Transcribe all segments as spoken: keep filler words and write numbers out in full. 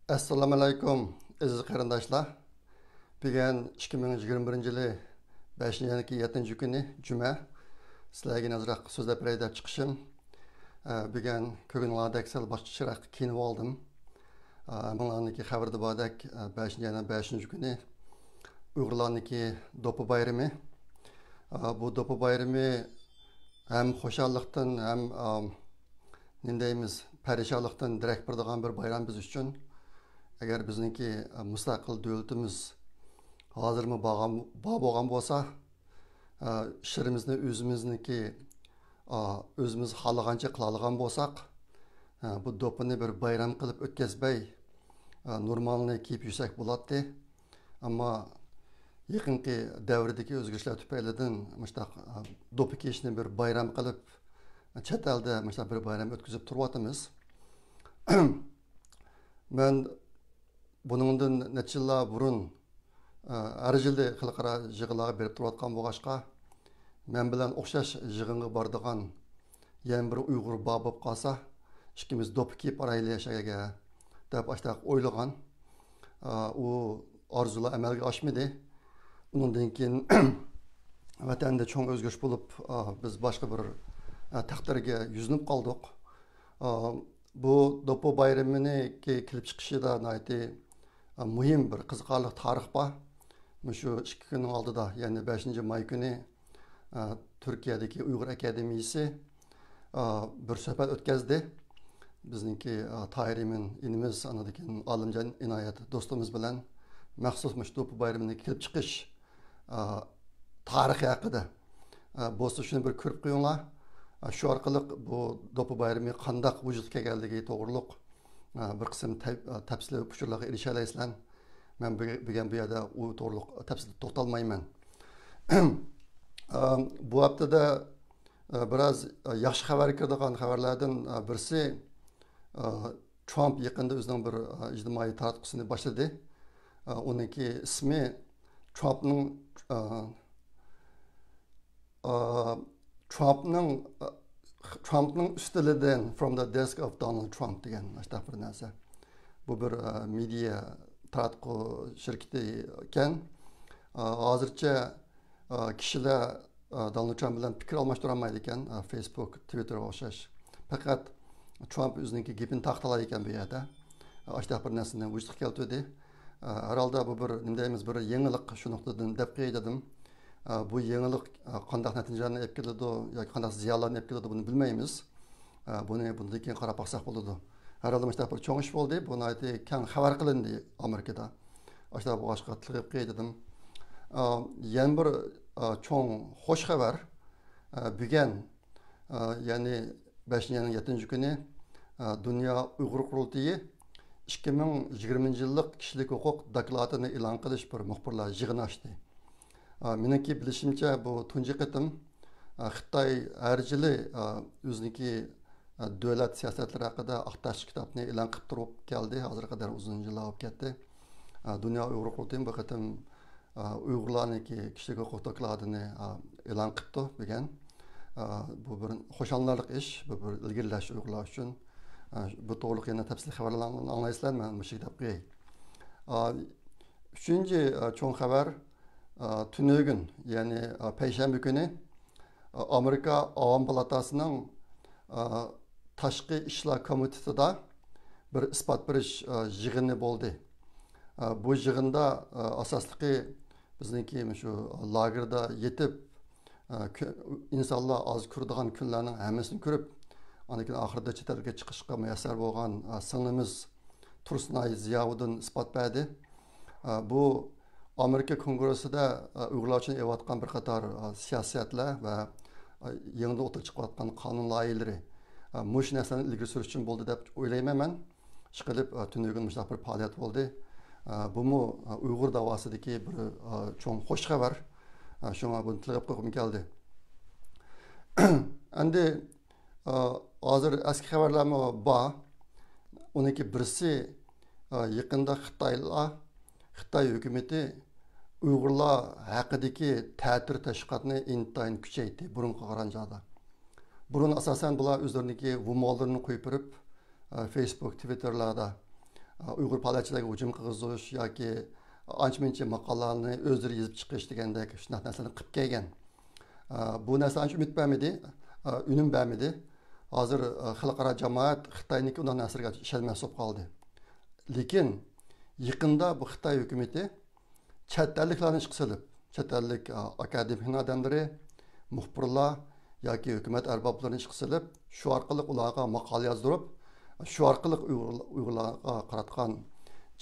ئەسسالامۇئەلەيكۇم، ئەزىز قېرىنداشلار. بۈگۈن ئىككى مىڭ يىگىرمە بىرىنچى يىلى بەشىنچى ئاينىڭ يەتتىنچى كۈنى، جۈمە. سىلەرگە ئازراق سۆزلەپ بېرەي دەپ چىقىشىم. ئە، بۈگۈن كۆرگىنىڭلاردەك سەل باشقىچىراق كىيىنىۋالدىم. ئە، ھەممىڭلارنىڭكى خەۋىرىدە باردەك، ئە، بەشىنچى ئاينىڭ بەشىنچى كۈنى ئۇيغۇرلارنىڭكى دوپپا بايرىمى. ئە، بۇ دوپپا بايرىمى ھەم خۇشاللىقتىن، ھەم، ئە، نېمە دەيمىز، پەرىشانلىقتىن دېرەك بېرىدىغان بىر بايرام بىز ئۈچۈن. ئەگەر بىزنىڭكى، ئە، مۇستەقىل دۆلىتىمىز ھازىرمۇ بارغان، بار بولغان بولسا، ئە، ئىشلىرىمىزنى ئۆزىمىزنىڭكى، ئە، ئۆزىمىز خالىغانچە قىلالىغان بولساق، ئە، بۇ دوپپىنى بىر بايرام قىلىپ ئۆتكۈزمەي، ئە، نورمالنى كىيىپ يۈرسەك بولاتتى. ئەمما يېقىنقى دەۋردىكى ئۆزگىرىشلەر تۈپەيلىدىن مۇشۇنداق، ئە، دوپپا كىيىشنى بىر بايرام قىلىپ، چەت ئەلدە مۇشۇنداق بىر بايرام ئۆتكۈزۈپ تۇرۇۋاتىمىز. مەن بۇنىڭدىن نەچچە يىللار بۇرۇن، ئە، ھەر يىلى خەلقئارا يىغىنلارغا بېرىپ تۇرۇۋاتقان بولغاچقا، مەن بىلەن ئوخشاش يىغىنغا بارىدىغان يەنە بىر ئۇيغۇر بار بولۇپ قالسا، ئىككىمىز دوپپا كىيىپ بارايلى شەھەرگە دەپ ئاشتاق ئويلىغان. ئە، ئۇ ئارزۇلار ئەمەلگە ئاشمىدى. ئۇنىڭدىن كېيىن ۋەتەندە چوڭ ئۆزگىرىش بولۇپ، ئە، بىز باشقا بىر، ئە، تەقدىرگە يۈزلىنىپ قالدۇق. ئە، بۇ دوپپا بايرىمىنىڭكى كېلىپ چىقىشىدا ناھايىتى، ئە، مۇھىم بىر قىزىقارلىق تارىخ بار. مۇشۇ ئىككى كۈننىڭ ئالدىدا، يەنى بەشىنچى ماي كۈنى، ئە، تۈركىيەدىكى ئۇيغۇر ئاكادېمىيىسى، ئە، بىر سۆھبەت ئۆتكۈزدى. بىزنىڭكى، ئە، تاھىر ئىمىن ئىنىمىز، ئاندىن كېيىن ئالىمجان ئىنايەت دوستىمىز بىلەن مەخسۇس مۇشۇ دوپپا بايرىمىنىڭ كېلىپ چىقىش، ئە، تارىخى ھەققىدە، ئە، بولسا شۇنى بىر كۆرۈپ قويۇڭلار. ئە، شۇ ئارقىلىق بۇ دوپپا بايرىمى قانداق ۋۇجۇدقا كەلگەنلىكى توغرۇلۇق، ئە، بىر قىسىم تەپ-، ئە، تەپسىلىي ئۇچۇرلارغا ئېرىشەلەيسىلەر. مەن بۈگۈ-، بۈگۈن بۇ يەردە ئۇ توغرۇلۇق تەپسىلىي توختالمايمەن. ئە، بۇ ھەپتىدە، ئە، بىراز، ئە، ياخشى خەۋەرگە كىرىدىغان خەۋەرلەردىن، ئە، بىرسى، ئە، ترامپ يېقىندا ئۆزىنىڭ بىر، ئە، ئىجتىمائىي تاراتقۇسىنى باشلىدى. ئە، ئۇنىڭكى ئىسمى ترامپنىڭ، ئە، ئە، ترامپنىڭ، ئە، ترامپنىڭ ئۈستىلىدىن، From the Desk of Donald Trump دېگەن ئاشتاق بىر نەرسە. بۇ بىر، ئە، مېدىيا تاراتقۇ شىركىتى ئىكەن. ئە، ھازىرچە، ئە، كىشىلەر، ئە، دونالد ترامپ بىلەن پىكىر ئالماشتۇرالمايدىكەن، ئە، فېيسبۇك، تىۋىتتېرغا ئوخشاش. پەقەت ترامپ ئۆزىنىڭكى گېپىنى تارقىتالايدىكەن بۇ يەردە. ئاشتاق بىر نەرسىنى ۋۇجۇدقا كەلتۈردى. ئە، ھەر ھالدا بۇ بىر، نېمە دەيمىز، بىر يېڭىلىق، شۇ نۇقتىدىن دەپ قوياي دېدىم. ئە، بۇ يېڭىلىق، ئە، قانداق نەتىجىلەرنى ئېلىپ كېلىدۇ ياكى قانداق زىيانلارنى ئېلىپ كېلىدۇ، بۇنى بىلمەيمىز. ئە، بۇنى بۇندىن كېيىن قاراپ باقساق بولىدۇ. ھەر ھالدا مۇشۇنداق بىر چوڭ ئىش بولدى. بۇ ناھايىتى كەڭ خەۋەر قىلىندى ئامېرىكىدا. ئاشۇنداق بولغاچقا تىلغا ئېلىپ قوياي دېدىم. ئە، يەنە بىر، ئە، چوڭ خوش خەۋەر. ئە، بۈگۈن، ئە، يەنى بەشىنچى ئاينىڭ يەتتىنچى كۈنى، ئە، دۇنيا ئۇيغۇر قۇرۇلتىيى ئىككى مىڭ يىگىرمىنچى يىللىق كىشىلىك ھوقۇق دوكلاتىنى ئېلان قىلىش بىر مۇخبىرلار يىغىنى ئاچتى. ئە، مېنىڭكى بىلىشىمچە، بۇ تۇنجى قېتىم، ئە، خىتاي ھەر يىلى، ئە، ئۆزىنىڭكى، ئە، دۆلەت سىياسەتلىرى ھەققىدە ئاق تاشلىق كىتابنى ئېلان قىلىپ تۇرۇپ كەلدى، ھازىرغا قەدەر ئۇزۇن يىللار بولۇپ كەتتى. ئە، دۇنيا ئۇيغۇر قۇرۇلتىيى بۇ قېتىم، ئە، ئۇيغۇرلارنىڭكى كىشىلىك ھوقۇق دوكلاتىنى، ئە، ئېلان قىپتۇ بۈگۈن. ئە، بۇ بىر خۇشاللىنارلىق ئىش، بۇ بىر ئىلگىرىلەش ئۇيغۇرلار ئۈچۈن. ئە، بۇ توغرۇلۇق يەنە تەپسىلىي خەۋەرلەرنى ئاڭلايسىلەر، مەن مۇشۇ دەپ قوياي. ئە، ئۈچىنچى، ئە، چوڭ خەۋەر، ئە، تۈنۈگۈن، يەنى، ئە، پەيشەنبە كۈنى، ئە، ئامېرىكا ئاۋام پالاتاسىنىڭ، ئە، تاشقى ئىشلار كومىتېتىدا بىر ئىسپات بېرىش، ئە، يىغىنى بولدى. ئە، بۇ يىغىندا، ئە، ئاساسلىقى بىزنىڭكى مۇشۇ لاگېردا يېتىپ، ئە، كۆ-، ئىنسانلار ئاز كۆرىدىغان كۈنلەرنىڭ ھەممىسىنى كۆرۈپ، ئاندىن كېيىن ئاخىرىدا چەت ئەلگە چىقىشقا مۇيەسسەر بولغان، ئە، سىڭلىمىز تۇرسۇنئاي زىياۋۇدۇن ئىسپات بەردى. ئە، بۇ ئامېرىكا كونگرېسسىدا، ئە، ئۇيغۇرلار ئۈچۈن ئېلىۋاتقان بىر قاتار، ئە، سىياسەتلەر ۋە، ئە، يېڭىدىن ئوتتۇرىغا چىقىۋاتقان قانۇن لايىھىلىرى، ئە، مۇشۇ نەرسىلەرنى ئىلگىرى سۈرۈش ئۈچۈن بولدى دەپ ئويلايمەن مەن. ئىشقىلىپ، ئە، تۈنۈگۈن مۇشۇنداق بىر پائالىيەت بولدى. ئە، بۇمۇ، ئە، ئۇيغۇر داۋاسىدىكى بىر، ئە، چوڭ خوش خەۋەر. ئە، شۇڭا بۇنى تىلغا ئېلىپ قويغۇم كەلدى. ئەمدى، ئە، ھازىر ئەسكى خەۋەرلەرمۇ بار. ئۇنىڭكى بىرسى، ئە، يېقىندا خىتايلار، خىتاي ھۆكۈمىتى ئۇيغۇرلار ھەققىدىكى تەتۈر تەشۋىقاتنى ئىنتايىن كۈچەيتتى بۇرۇنقىغا قارىغاندا. بۇرۇن ئاساسەن بۇلار ئۆزلىرىنىڭكى ۋۇمالىرىنى قويۇپ بېرىپ، ئە، فېيسبۇك، تىۋىتتېرلاردا، ئۇيغۇر پائالىيەتچىلىرىگە ھۇجۇم قىلغۇزۇش ياكى ئانچە-مۇنچە ماقالىلەرنى ئۆزلىرى يېزىپ چىقىش دېگەندەك شۇنداق نەرسىلەرنى قىلىپ كەلگەن. بۇ نەرسە ئانچە ئۈمىد بەرمىدى، ئۈنۈم بەرمىدى. ھازىر خەلقئارا جامائەت خىتاينىڭكى ئۇنداق نەرسىلىرىگە ئىشەنمەس بولۇپ قالدى. لېكىن يېقىندا بۇ خىتاي ھۆكۈمىتى چەت ئەللىكلەرنى ئىشقا سېلىپ، چەت ئەللىك، ئا، ئاكادېمىكنىڭ ئادەملىرى، مۇخبىرلار ياكى ھۆكۈمەت ئەربابلىرىنى ئىشقا سېلىپ، شۇ ئارقىلىق ئۇلارغا ماقالە يازدۇرۇپ، شۇ ئارقىلىق ئۇيغۇر-، ئۇيغۇرلارغا قاراتقان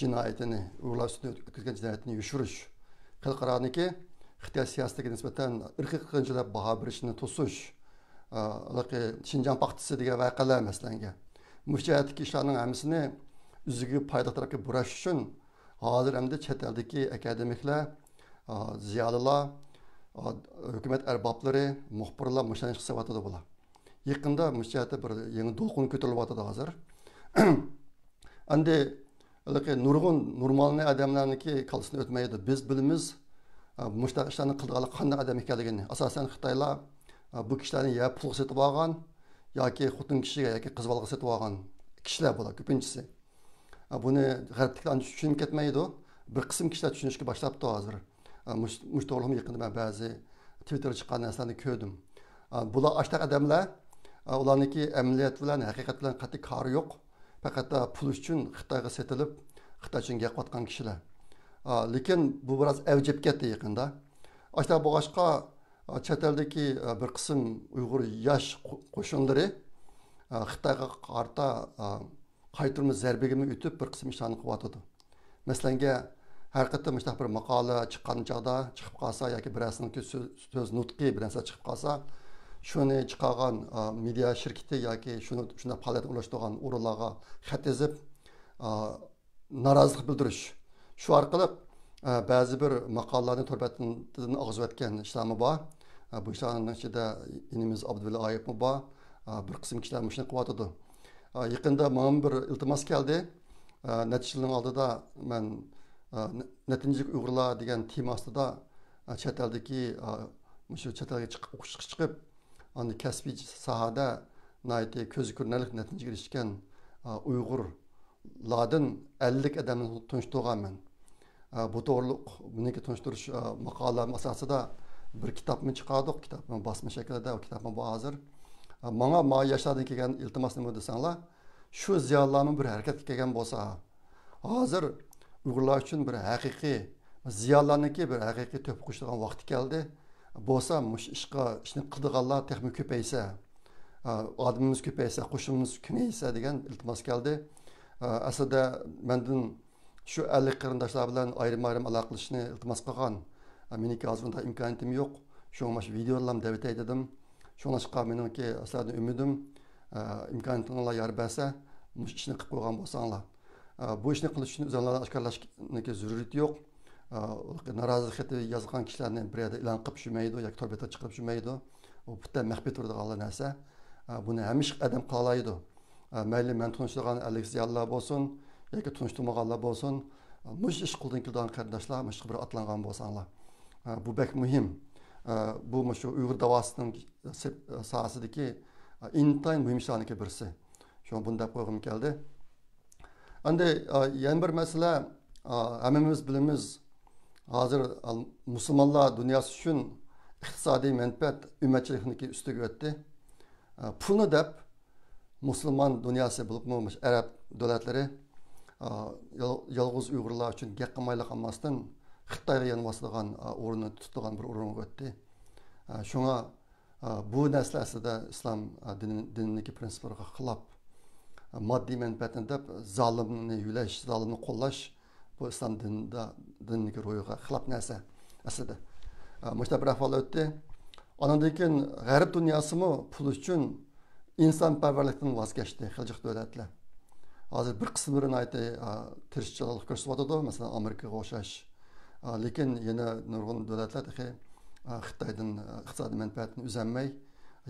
جىنايىتىنى، ئۇيغۇرلار ئۈستىدە ئۆتكۈزگەن جىنايەتنى يوشۇرۇش، خەلقئارانىڭكى خىتاي سىياسىتىگە نىسبەتەن ئىرقىي قىرغىنچىلىق دەپ باھا بېرىشنى توسۇش، ئا، ھېلىقى شىنجاڭ پاختىسى دېگەن ۋەقەلەر مەسىلەنگە. مۇشۇ جەھەتتىكى ئىشلارنىڭ ھەممىسىنى ئۆزىگە پايدىلىق تەرەپكە بۇراش ئۈچۈن، ھازىر ئەمدى چەت ئەلدىكى ئاكادېمىكلار، ئا، زىيالىيلار، ئا، ھۆكۈمەت ئەربابلىرى، مۇخبىرلار مۇشۇ ئىشقا سېلىۋاتىدۇ بۇلار. يېقىندا مۇشۇ جەھەتتە بىر يېڭى دولقۇن كۆتۈرۈلۈۋاتىدۇ ھازىر. ئەمدى ھېلىقى نۇرغۇن نورمالنى ئادەملەرنىڭكى كاللىسىدىن ئۆتمەيدۇ. بىز بىلىمىز، ئا، مۇشۇنداق ئىشلارنى قىلىدىغانلار قانداق ئادەم ئىكەنلىكىنى. ئاساسەن خىتايلار، ئا، بۇ كىشىلەرنى يا پۇلغا سېتىۋالغان، ياكى خوتۇن كىشىگە ياكى قىز بالىغا سېتىۋالغان كىشىلەر بۇلار كۆپىنچىسى. ئا، بۇنى غەربلىكلەر ئانچە چۈشىنىپ كەتمەيدۇ. بىر قىسىم كىشىلەر چۈشىنىشكە باشلاپتۇ ھازىر. ئا، مۇش-، مۇشۇ توغرىلىقمۇ يېقىندا مەن بەزى تىۋىتتېردا چىققان نەرسىلەرنى كۆردۈم. ئا، بۇلار ئاشتاق ئادەملەر، ئا، ئۇلارنىڭكى ئەمەلىيەت بىلەن، ھەقىقەت بىلەن قەتئىي كارى يوق. پەقەت پۇل ئۈچۈن خىتايغا سېتىلىپ، خىتاي ئۈچۈن گەپ قىلىۋاتقان كىشىلەر. ئا، لېكىن بۇ بىراز ئەۋج ئېلىپ كەتتى يېقىندا. ئاشتاق بولغاچقا، ئا، چەت ئەلدىكى، ئا، بىر قىسىم ئۇيغۇر ياش قو-، قوشۇنلىرى، ئا، خىتايغا قارىتا، ئا، قايتۇرما زەربىگىمۇ ئۆتۈپ، بىر قىسىم ئىشلارنى قىلىۋاتىدۇ. مەسىلەنگە، ھەر قېتىم مۇشۇنداق بىر ماقالە چىققان چاغدا، چىقىپ قالسا ياكى بىرەرسىنىڭكى سۆ-، سۆز نۇتقى بىر نەرسە چىقىپ قالسا، شۇنى چىقارغان، ئا، مېدىيا شىركىتى ياكى شۇنى، شۇنداق پائالىيەتنى ئورۇنلاشتۇرغان ئورۇنلارغا خەت يېزىپ، ئا، نارازىلىق بىلدۈرۈش. شۇ ئارقىلىق، ئا، بەزى بىر ماقالىلەرنى تور بەتتىن ئاغزىۋەتكەن ئىشلارمۇ بار. ئا، بۇ ئىشلارنىڭ ئىچىدە ئىنىمىز ئابدۇۋەلى ئايۇپمۇ بار. ئا، بىر قىسىم كىشىلەر مۇشۇنى قىلىۋاتىدۇ. ئا، يېقىندا ماڭىمۇ بىر ئىلتىماس كەلدى. ئا، نەچچە يىلنىڭ ئالدىدا مەن، ئا، نە-، نەتىجىلىك ئۇيغۇرلار دېگەن تېما ئاستىدا، ئا، چەت ئەلدىكى، ئا، مۇشۇ چەت ئەلگە چىقىپ، ئوقۇشقا چىقىپ، ئاندىن كەسپىي ساھەدە ناھايىتى كۆزگە كۆرۈنەرلىك نەتىجىگە ئېرىشكەن، ئا، ئۇيغۇرلاردىن ئەللىك ئادەمنى تونۇشتۇرغانمەن. ئا، بۇ توغرۇلۇق مېنىڭكى تونۇشتۇرۇش، ئا، ماقالەم ئاساسىدا بىر كىتابمۇ چىقاردۇق. كىتابمۇ باسما شەكلىدە، ئۇ كىتابمۇ بار ھازىر. ئا، ماڭا، ما ياشلاردىن كەلگەن ئىلتىماس نېمە دېسەڭلار، شۇ زىيالىيلارمۇ بىر ھەرىكەتكە كەلگەن بولسا، ھازىر ئۇيغۇرلار ئۈچۈن بىر ھەقىقىي، زىيالىيلارنىڭكى بىر ھەقىقىي تۆھپە قوشىدىغان ۋاقتى كەلدى. بولسا مۇشۇ ئىشقا، ئىشنى قىلىدىغانلار تېخىمۇ كۆپەيسە، ئا، ئادىمىمىز كۆپەيسە، قوشۇنىمىز كېڭەيسە دېگەن ئىلتىماس كەلدى. ئا، ئەسلىدە مەندىن شۇ ئەللىك قېرىنداشلار بىلەن ئايرىم-ئايرىم ئالاقىلىشىشنى ئىلتىماس قىلغان. ئا، مېنىڭكى ھازىر ئۇنداق ئىمكانىيىتىم يوق. شۇڭا مانا شۇ ۋىدېولارنى دەۋېتەي دېدىم. شۇڭلاشقا مېنىڭكى سىلەردىن ئۈمىدىم، ئا، ئىمكانىيىتىڭلار يار بەرسە، مۇشۇ ئىشنى قىلىپ قويغان بولساڭلار. ئا، بۇ ئىشنى قىلىش ئۈچۈن ئۆزۈڭلارنى ئاشكارىلاشنىڭكى زۆرۈرىيىتى يوق. ئا، نارازىلىق خېتى يازغان كىشىلەرنى بىر يەردە ئېلان قىلىپ يۈرمەيدۇ ياكى تور بېتىگە چىقىرىپ يۈرمەيدۇ. ئۇ پۈتۈن مەخپىي تۇرىدىغانلا نەرسە. ئا، بۇنى ھەممە ئادەم قىلالايدۇ. ئا، مەيلى مەن تونۇشىدىغان ئەللىك زىيالىيلار بولسۇن ياكى تونۇشتۇرمىغانلار بولسۇن، ئا، مۇشۇ ئىش قولدىن كېلىدىغان قېرىنداشلار مۇشۇ بىر ئاتلانغان بولساڭلار. ئا، بۇ بەك مۇھىم. ئا، بۇ مۇشۇ ئۇيغۇر داۋاسىنىڭ سېپ-، ساھەسىدىكى، ئا، ئىنتايىن مۇھىم ئىشلارنىڭكى بىرسى. شۇڭا بۇنى دەپ قويغۇم كەلدى. ئەمدى، ئا، يەنە بىر مەسىلە، ئا، ھەممىمىز بىلىمىز، ھازىر، ئا، مۇسۇلمانلار دۇنياسى ئۈچۈن ئىقتىسادىي مەنپەئەت ئۈممەتچىلىكنىڭكى ئۈستىگە ئۆتتى. ئا، پۇلنى دەپ مۇسۇلمان دۇنياسى بولۇپمۇ مۇشۇ ئەرەب دۆلەتلىرى، ئا، يال-، يالغۇز ئۇيغۇرلار ئۈچۈن گەپ قىلمايلا قالماستىن، خىتايغا يان باسىدىغان، ئا، ئورۇننى تۇتىدىغان بىر ئورۇنغا ئۆتتى. ئا، شۇڭا، ئا، بۇ نەرسىلەر ئەسلىدە ئىسلام، ئا، دىنى-، دىنىدىكى پرىنسىپلارغا خىلاپ. ئا، ماددىي مەنپەئەتنى دەپ زالىمنى يۆلەش، زالىمنى قوللاش، بۇ ئىسلام دىنىدا، دىنىدىكى روھىغا خىلاپ نەرسە ئەسلىدە. ئا، مۇشۇنداق بىر ئەھۋال ئۆتتى. ئانىڭدىن كېيىن غەرب دۇنياسىمۇ پۇل ئۈچۈن ئىنسانپەرۋەرلىكتىن ۋاز كەچتى خېلى جىق دۆلەتلەر. ھازىر بىر قىسىملىرى ناھايىتى، ئا، تىرىشچانلىق كۆرسىتىۋاتىدۇ، مەسىلەن، ئامېرىكىغا ئوخشاش. ئا، لېكىن يەنە نۇرغۇن دۆلەتلەر تېخى، ئا، خىتايدىن، ئا، ئىقتىسادىي مەنپەئەتىنى ئۈزەلمەي،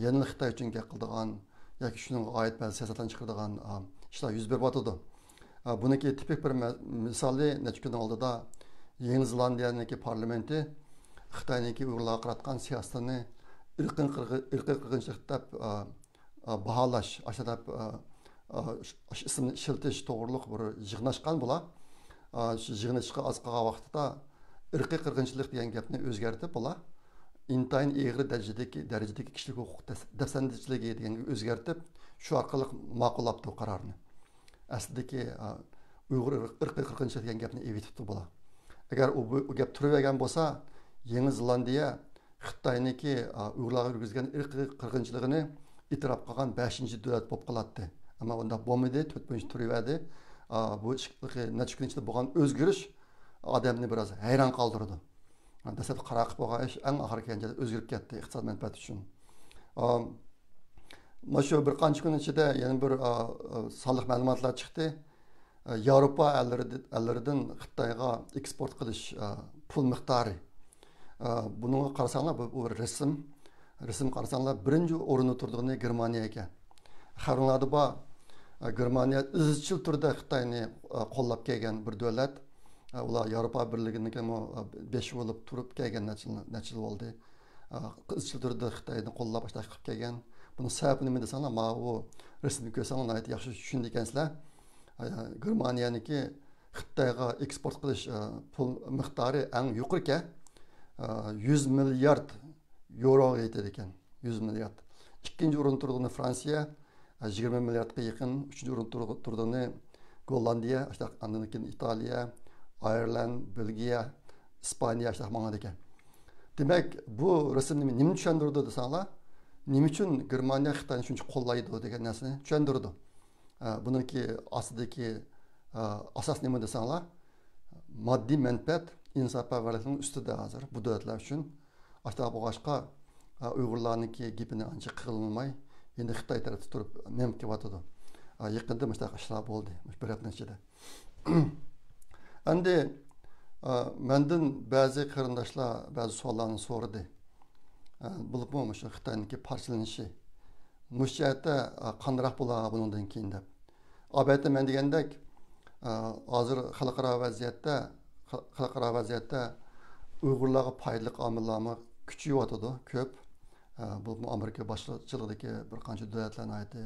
يەنىلا خىتاي ئۈچۈن گەپ قىلىدىغان ياكى شۇنىڭغا ئائىت بەزى سىياسەتلەرنى چىقىرىدىغان، ئا، ئىشلار يۈز بېرىۋاتىدۇ. ئا، بۇنىڭكى تىپىك بىر مە-، مىسالى، نەچچە كۈننىڭ ئالدىدا يېڭى زېلاندىيەنىڭكى پارلامېنتى خىتاينىڭكى ئۇيغۇرلارغا قاراتقان سىياسىتىنى ئىرقىي قىرغ-، ئىرقىي قىرغىنچىلىق دەپ، ئا، ئا، باھالاش، ئاشۇنداق دەپ، ئا، ئىسىمنى ئىشلىتىش توغرۇلۇق بىر يىغىن ئاچقان بۇلار. شۇ يىغىن ئىشقا ئاز قالغان ۋاقىتتا ئىرقىي قىرغىنچىلىق دېگەن گەپنى ئۆزگەرتىپ، بۇلار ئىنتايىن ئېغىر دەرىجىدىكى، دەرىجىدىكى كىشىلىك ھوقۇق دەپسەندىچىلىكى دېگەنگە ئۆزگەرتىپ، شۇ ئارقىلىق ماقۇللاپتۇ قارارنى. ئەسلىدىكى ئۇيغۇر ئىرقىي قىرغىنچىلىق دېگەن گەپنى ئېۋېتىپتۇ بۇلار. ئەگەر ئۇ، بۇ گەپ تۇرۇۋەرگەن بولسا، يېڭى زېلاندىيە خىتاينىڭكى ئۇيغۇرلارغا يۈرگۈزگەن ئىرقىي قىرغىنچىلىقىنى ئېتىراپ قىلغان بەشىنچى دۆلەت بولۇپ قالاتتى. ئەمما ئۇنداق بولمىدى، تۆت بويىچە تۇرۇۋەردى. بۇ نەچچە كۈن ئىچىدە بولغان ئۆزگىرىش ئادەمنى بىراز ھەيران قالدۇرىدۇ. دەسلەپتە قاراقلىق بولغان ئىش ئەڭ ئاخىرى كەلگەنچە ئۆزگىرىپ كەتتى ئىقتىساد مەنپەئەتى ئۈچۈن. مانا شۇ بىر قانچە كۈن ئىچىدە يەنە بىر سانلىق مەلۇماتلار چىقتى. ياۋروپا ئەللىرىدىن خىتايغا ئېكسپورت قىلىش پۇل مىقدارى. بۇنىڭغا قارىساڭلار، بۇ رەسىم، رەسىم قارىساڭلار، بىرىنچى ئورۇندا تۇرىدىغىنى گېرمانىيە ئىكەن. خەۋىرىڭلاردا بار، گېرمانىيە ئىزچىل تۈردە خىتاينى قوللاپ كەلگەن بىر دۆلەت. ئۇلار ياۋروپا بىرلىكىنىڭكى بېشى بولۇپ تۇرۇپ كەلگەن نەچچە يىل، نەچچە يىل بولدى. ئىزچىل تۈردە خىتاينى قوللاپ ئاشۇنداق قىلىپ كەلگەن. بۇنىڭ سەۋەبى نېمە دېسەڭلار، مانا بۇ رەسىمنى كۆرسەڭلار ناھايىتى ياخشى چۈشىنىدىكەنسىلەر. گېرمانىيەنىڭكى خىتايغا ئېكسپورت قىلىش پۇل مىقدارى ئەڭ يۇقىرىكەن. يۈز مىليارد ياۋروغا يېتىدىكەن. يۈز مىليارد. ئىككىنچى ئورۇندا تۇرىدىغىنى فرانسىيە، يىگىرمە مىلياردقا يېقىن. ئۈچىنچى ئورۇندا تۇرىدىغىنى گوللاندىيە، ئاندىن كېيىن ئىتالىيە، ئايرلاند، بېلگىيە، ئىسپانىيە، ئاشۇنداق ماڭىدىكەن. دېمەك، بۇ رەسىم نېمىنى چۈشەندۈرىدۇ دېسەڭلار، نېمە ئۈچۈن گېرمانىيە خىتاينى شۇنچە قوللايدۇ دېگەن نەرسىنى چۈشەندۈرىدۇ. بۇنىڭكى ئاستىدىكى ئاساس نېمە دېسەڭلار، ماددىي مەنپەئەت، ئىنسانپەرۋەرلىكنىڭ ئۈستىدە ھازىر بۇ دۆلەتلەر ئۈچۈن. ئاشۇنداق بولغاچقا، ئۇيغۇرلارنىڭكى گېپىنى ئانچە قىلىنماي، يەنە خىتاي تەرەپتە تۇرۇپ مېڭىپ كېلىۋاتىدۇ. يېقىندا مۇشۇنداق ئىشلار بولدى، مۇشۇ بىر ھەپتىنىڭ ئىچىدە. ئەمدى مەندىن بەزى قېرىنداشلار بەزى سوئاللارنى سورىدى. بولۇپمۇ مۇشۇ خىتاينىڭكى پارچىلىنىشى، مۇشۇ جەھەتتە قانداقراق بولار بۇنىڭدىن كېيىن دەپ. ئەلۋەتتە، مەن دېگەندەك، ھازىر خەلقئارا ۋەزىيەتتە، خەلقئارا ۋەزىيەتتە ئۇيغۇرلارغا پايدىلىق ئامىللارمۇ كۈچىيىۋاتىدۇ، كۆپ. بۇ ئامېرىكا باشچىلىقىدىكى بىر قانچە دۆلەتلەر ناھايىتى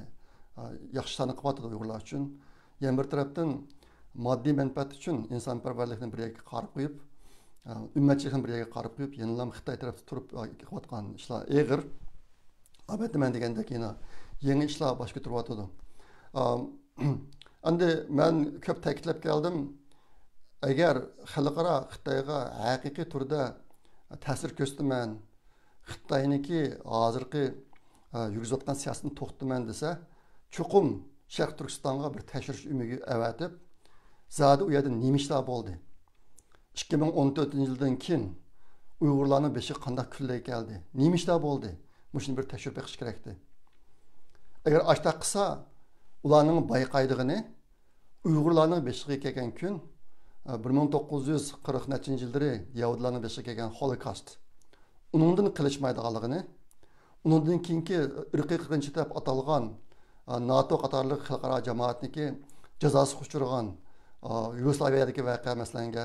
ياخشى ئىشلارنى قىلىۋاتىدۇ ئۇيغۇرلار ئۈچۈن. يەنە بىر تەرەپتىن، ماددىي مەنپەئەت ئۈچۈن ئىنسانپەرۋەرلىكنى بىر يەرگە قارىپ قويۇپ، ئۈممەتچىلىكنى بىر يەرگە قارىپ قويۇپ، يەنىلا خىتاي تەرەپتە تۇرۇپ قىلىۋاتقان ئىشلار ئېغىر. ئەلۋەتتە، مەن دېگەندەك يەنە يېڭى ئىشلار باش كۆتۈرۈۋاتىدۇ. ئەمدى مەن كۆپ تەكىتلەپ كەلدىم، ئەگەر خەلقئارا خىتايغا ھەقىقىي تۈردە تەسىر كۆرسىتىمەن، خىتاينىڭكى ھازىرقى يۈرگۈزۈۋاتقان سىياسىتىنى توختىتىمەن دېسە، چوقۇم شەرقىي تۈركىستانغا بىر تەكشۈرۈش ئۆمىكى ئەۋەتىپ، زادى ئۇ يەردە نېمە ئىشلار بولدى؟ ئىككى مىڭ ئون تۆتىنچى يىلدىن كېيىن ئۇيغۇرلارنىڭ بېشىغا قانداق كۈنلەر كەلدى؟ نېمە ئىشلار بولدى؟ مۇشۇنى بىر تەكشۈرۈپ بېقىش كېرەكتى. ئەگەر ئاشتاق قىلسا، ئۇلارنىڭ بايقايدىغىنى، ئۇيغۇرلارنىڭ بېشىغا كەلگەن كۈن، بىر مىڭ توققۇز يۈز قىرىق نەچچىنچى يىللىرى يەھۇدىيلارنىڭ بېشىغا كەلگەن ھولوكاست، ئۇنىڭدىن قېلىشمايدىغانلىقىنى، ئۇنىڭدىن كېيىنكى ئىرقىي قىرغىنچىلىق دەپ ئاتالغان، ناتو قاتارلىق خەلقئارا جامائەتنىڭكى جازاسىغا ئۇچرىغان، يۇگوسلاۋىيەدىكى ۋەقە مەسىلەنگە،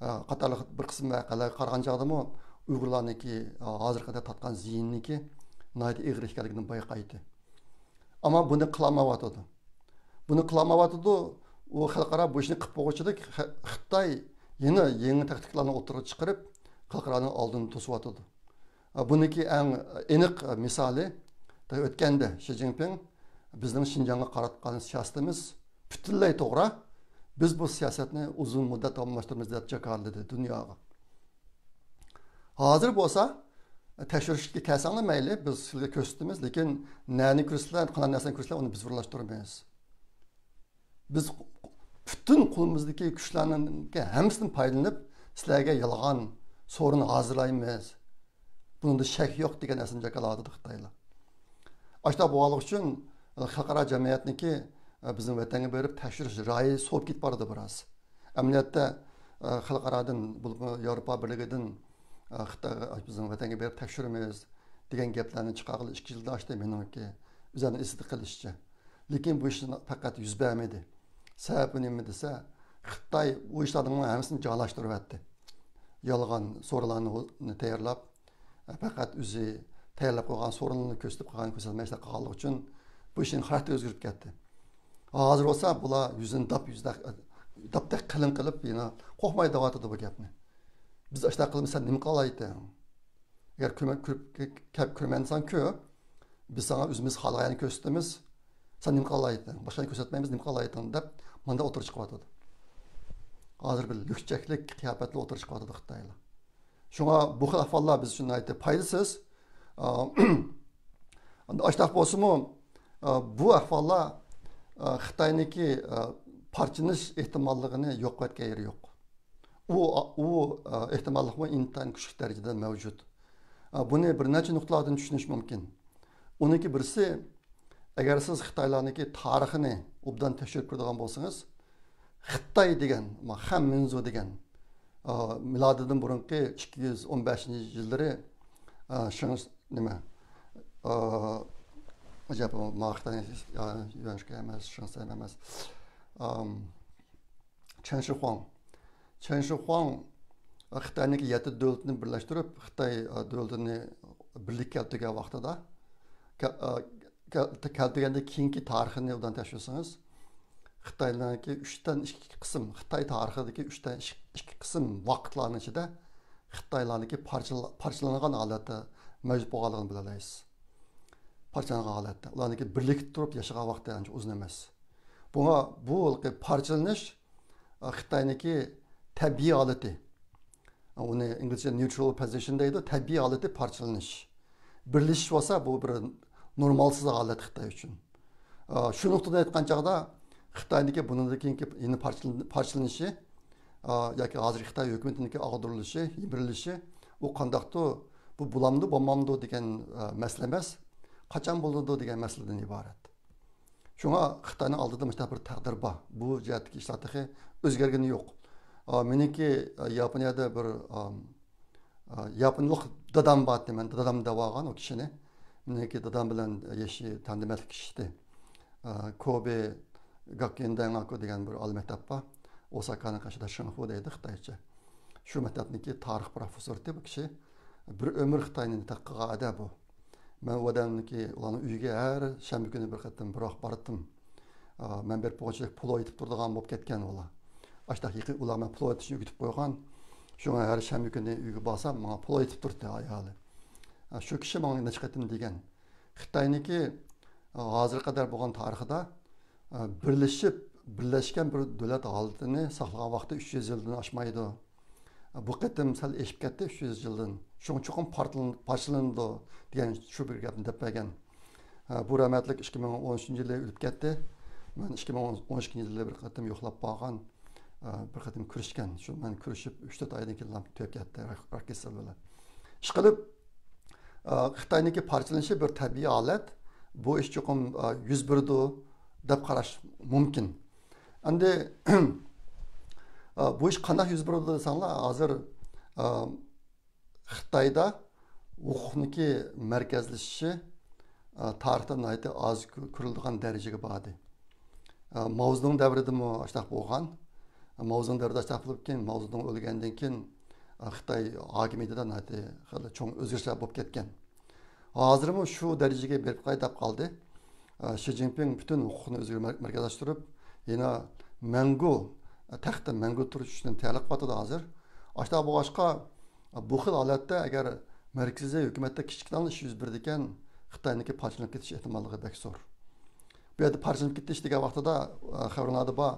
قاتارلىق بىر قىسىم ۋەقەلەرگە قارىغان چاغدىمۇ ئۇيغۇرلارنىڭكى ھازىرغا قەدەر تارتقان زىيىنىنىڭكى ناھايىتى ئېغىر ئىكەنلىكىنى بايقايتتى. ئەمما بۇنى قىلالمايۋاتىدۇ. بۇنى قىلالمايۋاتىدۇ. ئۇ خەلقئارا بۇ ئىشنى قىلىپ بولغۇچىلىك خە-، خىتاي يەنە يېڭى تاكتىكىلارنى ئوتتۇرىغا چىقىرىپ، خەلقئارانىڭ ئالدىنى توسۇۋاتىدۇ. بۇنىڭكى ئەڭ ئېنىق مىسالى، ئۆتكەندە شى جىنپىڭ بىزنىڭ شىنجاڭغا قاراتقان سىياسىتىمىز پۈتۈنلەي توغرا. بىز بۇ سىياسەتنى ئۇزۇن مۇددەت داۋاملاشتۇرىمىز دەپ جاكارلىدى دۇنياغا. ھازىر بولسا، تەكشۈرۈشكە كەلسەڭلار مەيلى، بىز سىلەرگە كۆرسىتىمىز، لېكىن نەنى كۆرسىتىلە، قانداق نەرسىنى كۆرسىتىلە، ئۇنى بىز ئورۇنلاشتۇرىمىز. بىز پۈتۈن قولىمىزدىكى كۈچلەرنىڭ ھەممىسىدىن پايدىلىنىپ، سىلەرگە يالغان سورۇن ھازىرلايمىز. بۇنىڭدا شەك يوق دېگەن نەرسىنى جاكارلاۋاتىدۇ خىتايلار. ئاشۇنداق بولغانلىقى ئۈچۈن، خەلقئارا جەمئىيەتنىڭكى بىزنىڭ ۋەتەنگە بېرىپ تەكشۈرۈش رايى سوۋۇپ كېتىپ بارىدۇ بىراز. ئەمەلىيەتتە، خەلقئارادىن، بولۇپمۇ ياۋروپا بىرلىكىدىن، خىتايغا، بىزنىڭ ۋەتەنگە بېرىپ تەكشۈرىمىز دېگەن گەپلەرنى چىقارغىلى ئىككى يىلدىن ئاشتى مېنىڭكى ئۆزۈمنىڭ ئېسىدە قېلىشىچە. لېكىن بۇ ئىش پەقەت يۈز بەرمىدى. سەۋەبى نېمە دېسە، خىتاي بۇ ئىشلارنىڭ ھەممىسىنى جاڭلاشتۇرۇۋەتتى. يالغان سورۇنلارنى تەييارلاپ، پەقەت ئۆزى تەييارلاپ قويغان سورۇنلارنى كۆرسىتىپ قالغان، كۆرسەتمەي ئىشلەپ قالغانلىقى ئۈچۈن بۇ ئىشنىڭ خاراكتېرى ئۆزگىرىپ كەتتى. ھازىر بولسا بۇلار يۈزىنى داپ يۈزدەك، داپتەك قېلىن قىلىپ، يەنە قورقماي دەۋاتىدۇ بۇ گەپنى. بىز ئاشۇنداق قىلمىسا سەن نېمە قىلالايتتىڭ؟ ئەگەر كۆرمە-، كۆرۈپ، كەپ كۆرمەن دېسەڭ كۆر، بىز ساڭا ئۆزىمىز خالىغان يەرنى كۆرسىتىمىز. سەن نېمە قىلالايتتىڭ؟ باشقا يەرنى كۆرسەتمەيمىز، نېمە قىلالايتتىڭ دەپ ماندا ئوتتۇرىغا چىقىۋاتىدۇ. ھازىر بىر لۈكچەكلىك قىياپەتتە ئوتتۇرىغا چىقىۋاتىدۇ خىتايلار. شۇڭا بۇ خىل ئەھۋاللار بىز ئۈچۈن ناھايىتى پايدىسىز. ئا، ئەمدى ئاشتاق بولسىمۇ، ئا، بۇ ئەھۋاللار، ئا، خىتاينىڭكى، ئا، پارچىلىنىش ئېھتىماللىقىنى يوق قىلىۋەتكەن يېرى يوق. ئۇ، ئۇ، ئا، ئېھتىماللىقمۇ ئىنتايىن كۈچلۈك دەرىجىدە مەۋجۇت. ئا، بۇنى بىر نەچچە نۇقتىلاردىن چۈشىنىش مۇمكىن. ئۇنىڭكى بىرسى، ئەگەر سىز خىتايلارنىڭكى تارىخىنى ئوبدان تەكشۈرۈپ كۆرىدىغان بولسىڭىز، خىتاي دېگەن، ما، خەن مىنزۇ دېگەن، ئا، مىلادىدىن بۇرۇنقى ئىككى يۈز ئون بەشىنچى يىللىرى، ئا، شىڭ، نېمە، ئا، ئەجەب، ما، خىتاي، يا، يۈەنشۇ ئەمەس، شىڭسەن ئەمەس، ئام، چەن شىخۇاڭ. چەن شىخۇاڭ، ئا، خىتاينىڭكى يەتتە دۆلىتىنى بىرلەشتۈرۈپ، خىتاي، ئا، دۆلىتىنى بىرلىككە كەلتۈرگەن ۋاقتىدا، كە-، ئا، كەل-، كەلتۈرگەندىن كېيىنكى تارىخىنى ئوبدان تەكشۈرسىڭىز، خىتاينىڭكى ئۈچتىن ئىككى قىسىم، خىتاي تارىخىدىكى ئۈچتىن ئىككى، ئىككى قىسىم ۋاقىتلارنىڭ ئىچىدە خىتايلارنىڭكى پارچىلا-، پارچىلانغان ھالەتتە مەۋجۇت بولغانلىقىنى بىلەلەيسىز. پارچىلانغان ھالەتتە. ئۇلارنىڭكى بىرلىكتە تۇرۇپ ياشىغان ۋاقتى ئانچە ئۇزۇن ئەمەس. بۇڭا، بۇ ھېلىقى پارچىلىنىش، ئا، خىتاينىڭكى تەبىئىي ھالىتى. ئۇنى ئىنگلىزچە نيۇترال پوزىشن دەيدۇ، تەبىئىي ھالىتى پارچىلىنىش. بىرلىشىش بولسا، بۇ بىر نورمالسىز ھالەت خىتاي ئۈچۈن. ئا، شۇ نۇقتىدىن ئېيتقان چاغدا، خىتاينىڭكى بۇنىڭدىن كېيىنكى يەنە پارچىلىن-، پارچىلىنىشى، ئا، ياكى ھازىر خىتاي ھۆكۈمىتىنىڭكى ئاغدۇرۇلۇشى، يىمىرىلىشى، ئۇ قانداقتۇ، بۇ بولامدۇ، بولمامدۇ دېگەن، ئا، مەسىلە ئەمەس، قاچان بولىدۇ دېگەن مەسىلىدىن ئىبارەت. شۇڭا خىتاينىڭ ئالدىدا مۇشۇنداق بىر تەقدىر بار. بۇ جەھەتتىكى ئىشلار تېخى ئۆزگەرگىنى يوق. ئا، مېنىڭكى، ئا، ياپونىيەدە بىر، ئا، ئا، ياپونلۇق دادام بار ئىدى. مەن دادام دەۋالغان ئۇ كىشىنى. مېنىڭكى دادام بىلەن يېشى تەڭدىمەتلىك كىشى ئىدى. ئا، كوبې گاكيېن داينگاكۇ دېگەن بىر ئالىي مەكتەپ بار. ئوساكانىڭ قېشىدا شىنخۇ دەيدۇ خىتايچە. شۇ مەكتەپنىڭكى تارىخ پروفېسسورى ئىدى بۇ كىشى. بىر ئۆمۈر خىتاينى تەتقىق قىلغان ئادەم بۇ. مەن ئۇ ئادەمنىڭكى، ئۇلارنىڭ ئۆيىگە ھەر شەنبە كۈنى بىر قېتىم بىراق باراتتىم. ئا، مەن بېرىپ بولغۇچە پۇلو ئېتىپ تۇرىدىغان بولۇپ كەتكەن ئۇلار. ئاشتاق يېقىن ئۇلار مەن پۇلو ئېتىشنى ئۆگىتىپ قويغان. شۇڭا ھەر شەنبە كۈنى ئۆيگە بارسام، ماڭا پۇلو ئېتىپ تۇراتتى ئايالى. ئا، شۇ كىشى ماڭا نەچچە قېتىم دېگەن. خىتاينىڭكى، ئا، ھازىرغا قەدەر بولغان تارىخىدا، ئا، بىرلىشىپ، بىرلەشكەن بىر دۆلەت ھالىتىنى ساقلىغان ۋاقتى ئۈچ يۈز يىلدىن ئاشمايدۇ. بۇ قېتىم سەل ئېشىپ كەتتى، ئۈچ يۈز يىلدىن. شۇڭا چوقۇم پارتلىن-، پارچىلىنىدۇ دېگەن شۇ بىر گەپنى دەپ بەرگەن. بۇ رەھمەتلىك ئىككى مىڭ ئون ئۈچىنچى يىلى ئۆلۈپ كەتتى. مەن ئىككى مىڭ ئون ئىككىنچى يىلى بىر قېتىم يوقلاپ بارغان، بىر قېتىم كۆرۈشكەن. شۇ مەن كۆرۈشۈپ ئۈچ تۆت ئايدىن كېيىن تۈگەپ كەتتى، راك، راك كېسىلى بىلەن. ئىشقىلىپ، خىتاينىڭكى پارچىلىنىشى بىر تەبىئىي ھالەت. بۇ ئىش چوقۇم يۈز بېرىدۇ دەپ قاراش مۇمكىن. ئەمدى، بۇ ئىش قانداق يۈز بېرىدۇ دېسەڭلار، ھازىر، خىتايدا ھوقۇقنىڭكى مەركەزلىشىشى، تارىختا ناھايىتى ئاز كۆ-، كۆرۈلىدىغان دەرىجىگە باردى. ماۋزېدۇڭ دەۋرىدىمۇ ئاشتاق بولغان. ماۋزېدۇڭ دەۋرىدە ئاشتاق بولۇپ، كېيىن ماۋزېدۇڭ ئۆلگەندىن كېيىن، خىتاي ھاكىمىيىتىدە ناھايىتى خېلى چوڭ ئۆزگىرىشلەر بولۇپ كەتكەن. ھازىرمۇ شۇ دەرىجىگە بېرىپ قالاي دەپ قالدى. شى جىنپىڭ پۈتۈن ھوقۇقنى ئۆزىگە مەر-، مەركەزلەشتۈرۈپ، يەنە مەڭگۈ، تەختتە مەڭگۈ تۇرۇش ئۈچۈن تەييارلىق قىلىۋاتىدۇ ھازىر. ئاشۇنداق بولغاچقا، بۇ خىل ھالەتتە ئەگەر مەركىزىي ھۆكۈمەتتە كىچىككىنە ئىش يۈز بېرىدىكەن، خىتاينىڭكى پارچىلىنىپ كېتىش ئېھتىماللىقى بەك زور. بۇ يەردە پارچىلىنىپ كېتىش دېگەن ۋاقتىدا، ئا، خەۋىرىڭلاردا بار.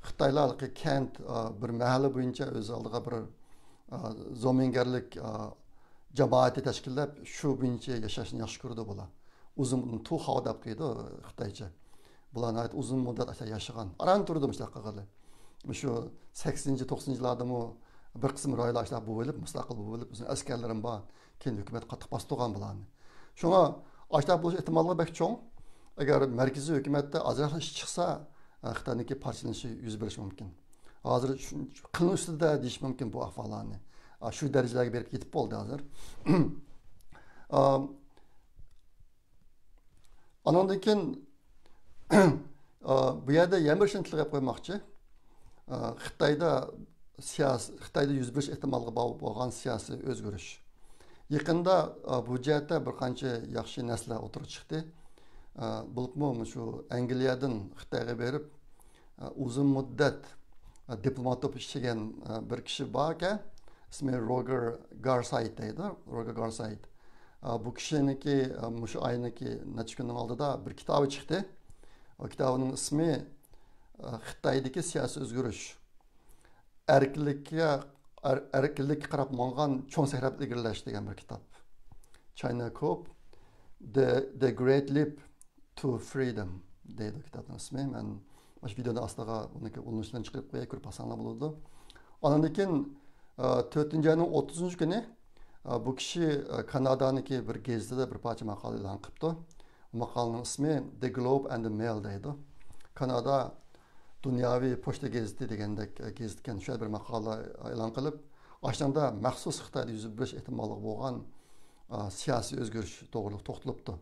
خىتايلار ھېلىقى كەنت، ئا، بىر مەھەللە بويىچە ئۆز ئالدىغا بىر، ئا، زومىنگەرلىك، ئا، جامائىتى تەشكىللەپ، شۇ بويىچە ياشاشنى ياخشى كۆرىدۇ بۇلار. ئۇزۇن تۇخاۋ دەپ قويىدۇ خىتايچە. بۇلار ناھايىتى ئۇزۇن مۇددەت ئاشۇ ياشىغان. ئاران تۇرىدۇ مۇشۇنداق قىلغىلى. شۇ سەكسىنىنچى، توقسىنىنچى يىللاردىمۇ بىر قىسىم رايونلار ئاشۇنداق بولۇۋېلىپ، مۇستەقىل بولۇۋېلىپ، ئۆزىنىڭ ئەسكەرلىرىمۇ بار. كېيىن ھۆكۈمەت قاتتىق باستۇرغان بۇلارنى. شۇڭا ئاشۇنداق بولۇش ئېھتىماللىقى بەك چوڭ. ئەگەر مەركىزىي ھۆكۈمەتتە ئازراق ئىش چىقسا، ئە، خىتاينىڭكى پارچىلىنىشى يۈز بېرىشى مۇمكىن. ھازىر شۇ، شۇ قېنى ئۈستىدە دېيىش مۇمكىن بۇ ئەھۋاللارنى. ئا، شۇ دەرىجىلەرگە بېرىپ يېتىپ بولدى ھازىر. ئا، ئانىڭدىن كېيىن، ئا، بۇ يەردە يەنە بىر ئىشنى تىلغا ئېلىپ قويماقچى. ئا، خىتايدا سىياس-، خىتايدا يۈز بېرىش ئېھتىماللىقى بار بولغان سىياسىي ئۆزگىرىش. يېقىندا، ئا، بۇ جەھەتتە بىر قانچە ياخشى نەرسىلەر ئوتتۇرىغا چىقتى. ئە، بولۇپمۇ شۇ ئەنگلىيەدىن خىتايغا بېرىپ، ئە، ئۇزۇن مۇددەت، ئە، دىپلومات بولۇپ ئىشلىگەن، ئە، بىر كىشى باركەن، ئىسمى روگېر گارسايت دەيدۇ، روگېر گارسايت. ئە، بۇ كىشىنىڭكى، ئە، مۇشۇ ئاينىڭكى نەچچە كۈننىڭ ئالدىدا بىر كىتابى چىقتى. ئۇ كىتابىنىڭ ئىسمى، ئە، خىتايدىكى سىياسىي ئۆزگىرىش. ئەركىنلىككە، ئەر-، ئەركىنلىككە قاراپ ماڭغان چوڭ سەھرا ئىلگىرىلەش دېگەن بىر كىتاب. China Cop، The, The Great Leap to Freedom دەيدۇ كىتابنىڭ ئىسمى. مەن مۇشۇ ۋىدېونىڭ ئاستىغا ئۇنىڭكى ئۇلىنىشلىرىنى چىقىرىپ قوياي، كۆرۈپ باقساڭلار بولىدۇ. ئاندىن كېيىن، ئە، تۆتىنچى ئاينىڭ ئوتتۇزىنچى كۈنى، ئە، بۇ كىشى، ئە، كانادانىڭكى بىر گېزىتىدە بىر پارچە ماقالە ئېلان قىپتۇ. ماقالىنىڭ ئىسمى The Globe and the Mail دەيدۇ. كانادا دۇنياۋى پوچتا گېزىتى دېگەندەك، ئە، گېزىتكەن شۇ بىر ماقالە ئېلان قىلىپ، ئاشۇنىڭدا مەخسۇس خىتايدا يۈز بېرىش ئېھتىماللىقى بولغان، ئە، سىياسىي ئۆزگىرىش توغرىلىق توختىلىپتۇ.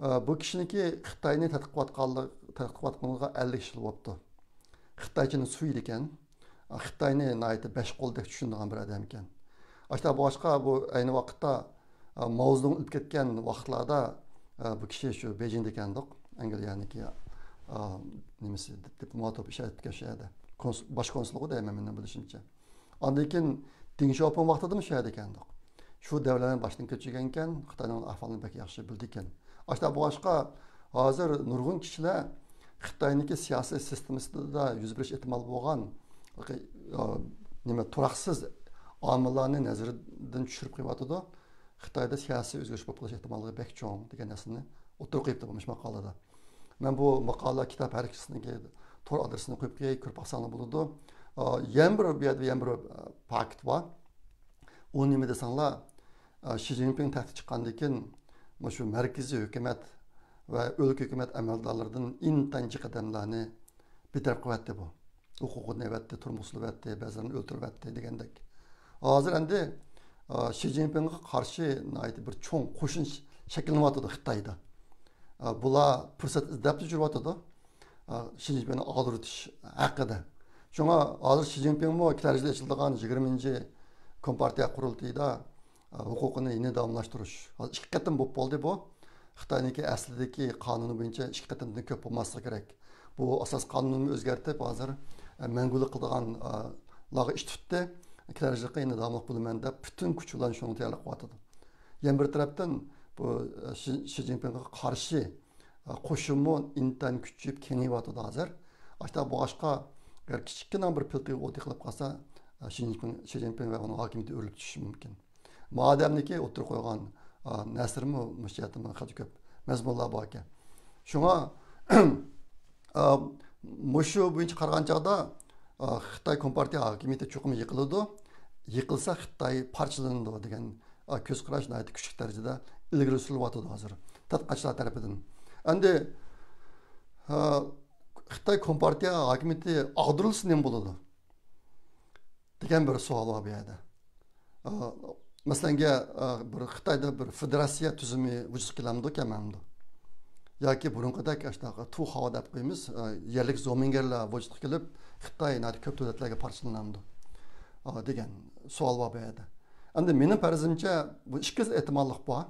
ئە، بۇ كىشىنىڭكى خىتاينى تەتقىق قىلىۋاتقانلىق-، تەتقىق قىلىۋاتقىنىغا ئەللىك يىل بوپتۇ. خىتايچىنى سۆيىدىكەن. خىتاينى ناھايىتى بەش قولدەك چۈشىنىدىغان بىر ئادەمكەن. ئاشۇنداق بولغاچقا، بۇ ئەينى ۋاقىتتا، ئا، ماۋزېدۇڭ ئۆلۈپ كەتكەن ۋاقىتلاردا، ئا، بۇ كىشى شۇ بېيجىڭدىكەندۇق، ئەنگلىيەنىڭكى، ئا، نېمىسى، دىپلومات بولۇپ ئىش ئېلىپ كەتكەن شۇ يەردە. كونس-، باش كونسۇلغۇ دەيمەن مېنىڭ بىلىشىمچە. ئاندىن كېيىن دېڭ شياۋپىڭ ۋاقتىدىمۇ شۇ يەردىكەندۇق. شۇ دەۋرلەرنى باشتىن كەچۈرگەنكەن، خىتاينىڭ ئەھۋالىنى بەك ياخشى بىلىدىكەن. ئاشۇنداق بولغاچقا، ھازىر نۇرغۇن كىشىلەر خىتاينىڭكى سىياسىي سىستېمىسىدا يۈز بېرىش ئېھتىمالى بولغان، ئا، نېمە، تۇراقسىز ئامىللارنى نەزىرىدىن چۈشۈرۈپ قويۇۋاتىدۇ. خىتايدا سىياسىي ئۆزگىرىش بولۇپ قېلىش ئېھتىماللىقى بەك چوڭ دېگەن نەرسىنى ئوتتۇرىغا قويۇپتۇ مۇشۇ ماقالىدا. مەن بۇ ماقالە، كىتاب ھەر ئىككىسىنىڭكى تور ئادرېسىنى قويۇپ قوياي، كۆرۈپ باقساڭلار بولىدۇ. ئا، يەنە بىر، بۇ يەردە يەنە بىر، ئا، پاكىت بار. ئۇ نېمە دېسەڭلار، ئا، شى جىنپىڭ تەختكە چىققاندىن كېيىن، مۇشۇ مەركىزىي ھۆكۈمەت ۋە ئۆلكە ھۆكۈمەت ئەمەلدارلىرىدىن ئىنتايىن جىق ئادەملەرنى بىتەرەپ قىلىۋەتتى بۇ. ھوقۇقىنى ئەۋەتتى، تۇرمۇسىنى ئەۋەتتى، بەزىلىرىنى ئۆلتۈرۈۋەتتى دېگەندەك. ھازىر ئەمدى، ئا، شى جىنپىڭغا قارشى ناھايىتى بىر چوڭ قوشۇن ش-، شەكىللىنىۋاتىدۇ خىتايدا. ئا، بۇلار پۇرسەت ئىزدەپلا يۈرۈۋاتىدۇ. ئا، شى جىنپىڭنى ئاغدۇرۇۋېتىش ھەققىدە. شۇڭا ھازىر شى جىنپىڭمۇ كېلەر يىلى ئېچىلىدىغان يىگىرمىنچى كومپارتىيە قۇرۇلتىيىدا، ئا، ھوقۇقىنى يەنە داۋاملاشتۇرۇش. ھازىر ئىككى قېتىم بولۇپ بولدى بۇ. خىتاينىڭكى ئەسلىدىكى قانۇنى بويىچە ئىككى قېتىمدىن كۆپ بولماسلىقى كېرەك. بۇ ئاساس قانۇننى ئۆزگەرتىپ، ھازىر، ئە، مەڭگۈلۈك قىلىدىغان، ئە، لارغا ئىش تۇتتى. كېلەر يىلقى يەنە داۋاملىق بولىمەن دەپ پۈتۈن كۈچ بىلەن شۇنىڭغا تەييارلىق قىلىۋاتىدۇ. يەنە بىر تەرەپتىن، بۇ، ئە، شى، شى جىنپىڭغا قارشى، ئە، قوشۇنمۇ ئىنتايىن كۈچىيىپ كېڭىيىۋاتىدۇ ھازىر. ئاشۇنداق بولغاچقا، ئەگەر كىچىككىنە بىر پىلتىگە ئوت يېقىلىپ قالسا، ئە، شى جىنپىڭ، شى جىنپىڭ ۋە ئۇنىڭ ھاكىمىيىتى ئۆرۈلۈپ چۈشۈشى مۇمكىن. مۇئادەمنىكى ئوتتۇرىغا قويغان، ئا، نەرسىلىرىمۇ مۇشۇ جەھەتتىمۇ خېلى كۆپ مەزمۇنلار باركەن. شۇڭا، ئا، مۇشۇ بويىچە قارىغان چاغدا، ئا، خىتاي كومپارتىيە ھاكىمىيىتى چوقۇم يىقىلىدۇ. يىقىلسا خىتاي پارچىلىنىدۇ دېگەن، ئا، كۆز قاراش ناھايىتى كۈچلۈك دەرىجىدە ئىلگىرى سۈرۈلۈۋاتىدۇ ھازىر تەتقىقاتچىلار تەرىپىدىن. ئەمدى، ئا، خىتاي كومپارتىيە ھاكىمىيىتى ئاغدۇرۇلسا نېمە بولىدۇ؟ دېگەن بىر سوئال بار بۇ يەردە. ئا، مەسىلەنگە، ئا، بىر خىتايدا بىر فېدېراتسىيە تۈزۈمى ۋۇجۇدقا كېلەمدۇ، كەلمەمدۇ؟ ياكى بۇرۇنقىدەك ئاشۇنداق تۇ خاۋا دەپ قويىمىز، ئا، يەرلىك زومىنگېرلار ۋۇجۇدقا كېلىپ، خىتاي ناھايىتى كۆپ دۆلەتلەرگە پارچىلىنامدۇ؟ ئا، دېگەن سوئال بار بۇ يەردە. ئەمدى مېنىڭ پەرىزىمچە، بۇ ئىككىلا ئېھتىماللىق بار.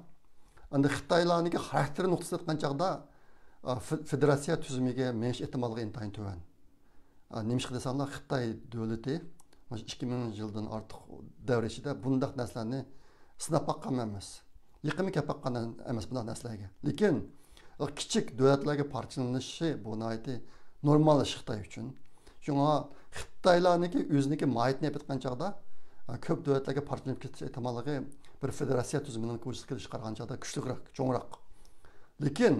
ئەمدى خىتايلارنىڭكى خاراكتېرى نۇقتىسىدىن ئېيتقان چاغدا، ئا، فې-، فېدېراتسىيە تۈزۈمىگە مېڭىش ئېھتىماللىقى ئىنتايىن تۆۋەن. ئا، نېمىشقا دېسەڭلار، خىتاي دۆلىتى مۇشۇ ئىككى مىڭ يىلدىن ئارتۇق دەۋر ئىچىدە بۇنداق نەرسىلەرنى سىناپ باققان ئەمەس. يېقىنمۇ كەپ باققان ئەمەس بۇنداق نەرسىلەرگە. لېكىن كىچىك دۆلەتلەرگە پارچىلىنىشى بۇ ناھايىتى نورمال ئىش خىتاي ئۈچۈن. شۇڭا خىتايلارنىڭكى ئۆزىنىڭكى ماھىيىتىنى ئېلىپ ئېيتقان چاغدا، ئا، كۆپ دۆلەتلەرگە پارچىلىنىپ كېتىش ئېھتىماللىقى بىر فېدېراتسىيە تۈزۈمىنىڭ ۋۇجۇدقا كېلىشىگە قارىغان چاغدا كۈچلۈكرەك، چوڭراق. لېكىن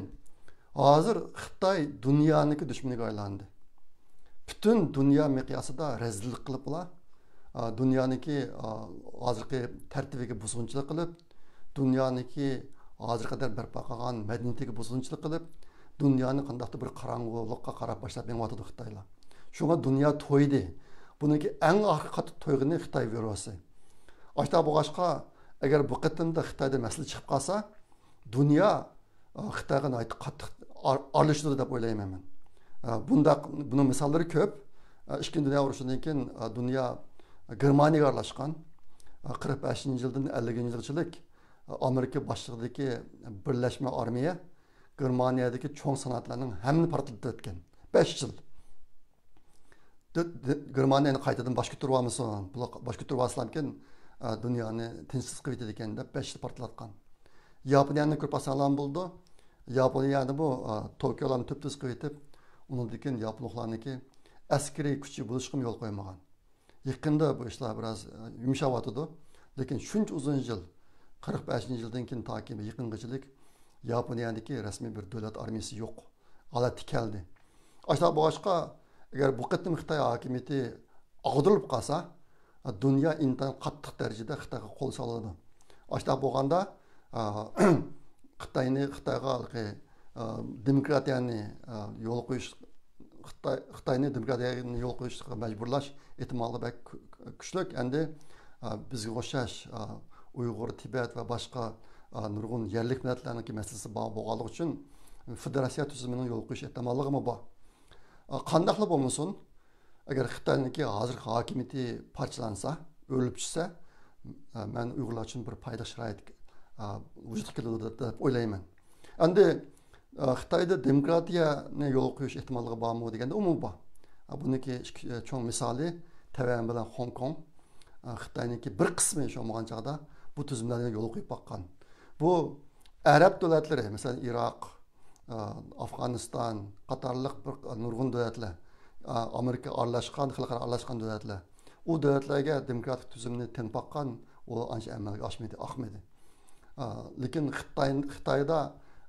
ھازىر خىتاي دۇنيانىڭكى دۈشمىنىگە ئايلاندى. پۈتۈن دۇنيا مىقياسىدا رەزىللىك قىلىپلا، ئا، دۇنيانىڭكى، ئا، ھازىرقى تەرتىپىگە بۇزغۇنچىلىق قىلىپ، دۇنيانىڭكى ھازىرغا قەدەر بەرپا قىلغان مەدەنىيىتىگە بۇزغۇنچىلىق قىلىپ، دۇنيانى قانداقتۇر بىر قاراڭغۇلۇققا قاراپ باشلاپ مېڭىۋاتىدۇ خىتايلار. شۇڭا دۇنيا تويدى. بۇنىڭكى ئەڭ ئاخىرقى قاتتىق تويغىنى خىتاي ۋىرۇسى. ئاشۇنداق بولغاچقا، ئەگەر بۇ قېتىمدا خىتايدا مەسىلە چىقىپ قالسا، دۇنيا، ئا، خىتايغا ناھايىتى قاتتىق ئار-، ئارىلىشىدۇ دەپ ئويلايمەن مەن. ئا، بۇنداق، بۇنىڭ مىساللىرى كۆپ. ئا، ئىككىنچى دۇنيا ئۇرۇشىدىن كېيىن، ئا، دۇنيا گېرمانىيەگە ئارىلاشقان. ئا، قىرىق بەشىنچى يىلدىن ئەللىكىنچى يىلغىچىلىك، ئا، ئامېرىكا باشچىلىقىدىكى بىرلەشمە ئارمىيە گېرمانىيەدىكى چوڭ سانائەتلەرنىڭ ھەممىنى پارتلىتىۋەتكەن. بەش يىل. دۆ-، دۆ-، گېرمانىيە ئەنە قايتىدىن باش كۆتۈرۈۋالمىسۇن، بۇلار باش كۆتۈرۈۋالسىلامكىن، ئە، دۇنيانى تىنچسىز قىلىۋېتىدىكەن دەپ بەش يىل پارتلاتقان. ياپونىيەنى كۆرۈپ باقساڭلارمۇ بولىدۇ. ياپونىيەنى بۇ، ئە، توكيولارنى تۈپتۈز قىلىۋېتىپ، ئۇنىڭدىن كېيىن ياپونلۇقلارنىڭكى ئەسكىرىي كۈچى بولۇشقىمۇ يول قويمىغان. يېقىندا بۇ ئىشلار بىراز، ئە، يۇمشاۋاتىدۇ. لېكىن شۇنچە ئۇزۇن يىل، قىرىق بەشىنچى يىلدىن كېيىن تاكى يېقىنغىچىلىك ياپونىيەدىكى رەسمىي بىر دۆلەت ئارمىيىسى يوق ھالەتكە كەلدى. ئاشۇنداق بولغاچقا، ئەگەر بۇ قېتىم خىتاي ھاكىمىيىتى ئاغدۇرۇلۇپ قالسا، دۇنيا ئىنتايىن قاتتىق دەرىجىدە خىتايغا قول سالىدۇ. ئاشۇنداق بولغاندا، ئا، خىتاينى، خىتايغا ھېلىقى، ئا، دېموكراتىيەنى، ئا، يول قويۇش، خىتاي، خىتاينى دېموكراتىيەگە يول قويۇشقا مەجبۇرلاش ئېھتىمالى بەك كۈ-، كۈچلۈك. ئەمدى، ئا، بىزگە ئوخشاش، ئا، ئۇيغۇر، تىبەت ۋە باشقا، ئا، نۇرغۇن يەرلىك مىللەتلەرنىڭكى مەسىلىسى بار بولغانلىقى ئۈچۈن فېدېراتسىيە تۈزۈمىنىڭ يول قويۇش ئېھتىماللىقىمۇ بار. ئا، قانداقلا بولمىسۇن، ئەگەر خىتاينىڭكى ھازىرقى ھاكىمىيىتى پارچىلانسا، ئۆرۈلۈپ چۈشسە، ئە، مەن ئۇيغۇرلار ئۈچۈن بىر پايدىلىق شارائىت، ئە، ۋۇجۇدقا كېلىدۇ دەپ، دەپ ئويلايمەن. ئەمدى، ئە، خىتايدا دېموكراتىيەنى يولغا قويۇش ئېھتىماللىقى بارمۇ دېگەندە، ئۇمۇ بار. ئە، بۇنىڭكى ئىككى، ئە، چوڭ مىسالى تەيۋەن بىلەن خوڭكوڭ. ئە، خىتاينىڭكى بىر قىسمى شۇ بولغان چاغدا بۇ تۈزۈملەرنى يولغا قويۇپ باققان. بۇ ئەرەب دۆلەتلىرى، مەسىلەن، ئىراق، ئا، ئافغانىستان قاتارلىق بىر نۇرغۇن دۆلەتلەر، ئا، ئامېرىكا ئارىلاشقان، خەلقئارا ئارىلاشقان دۆلەتلەر. ئۇ دۆلەتلەرگە دېموكراتىك تۈزۈمنى تېڭىپ باققان، ئۇ ئانچە ئەمەلگە ئاشمىدى، ئاقمىدى. ئا، لېكىن خىتاي، خىتايدا،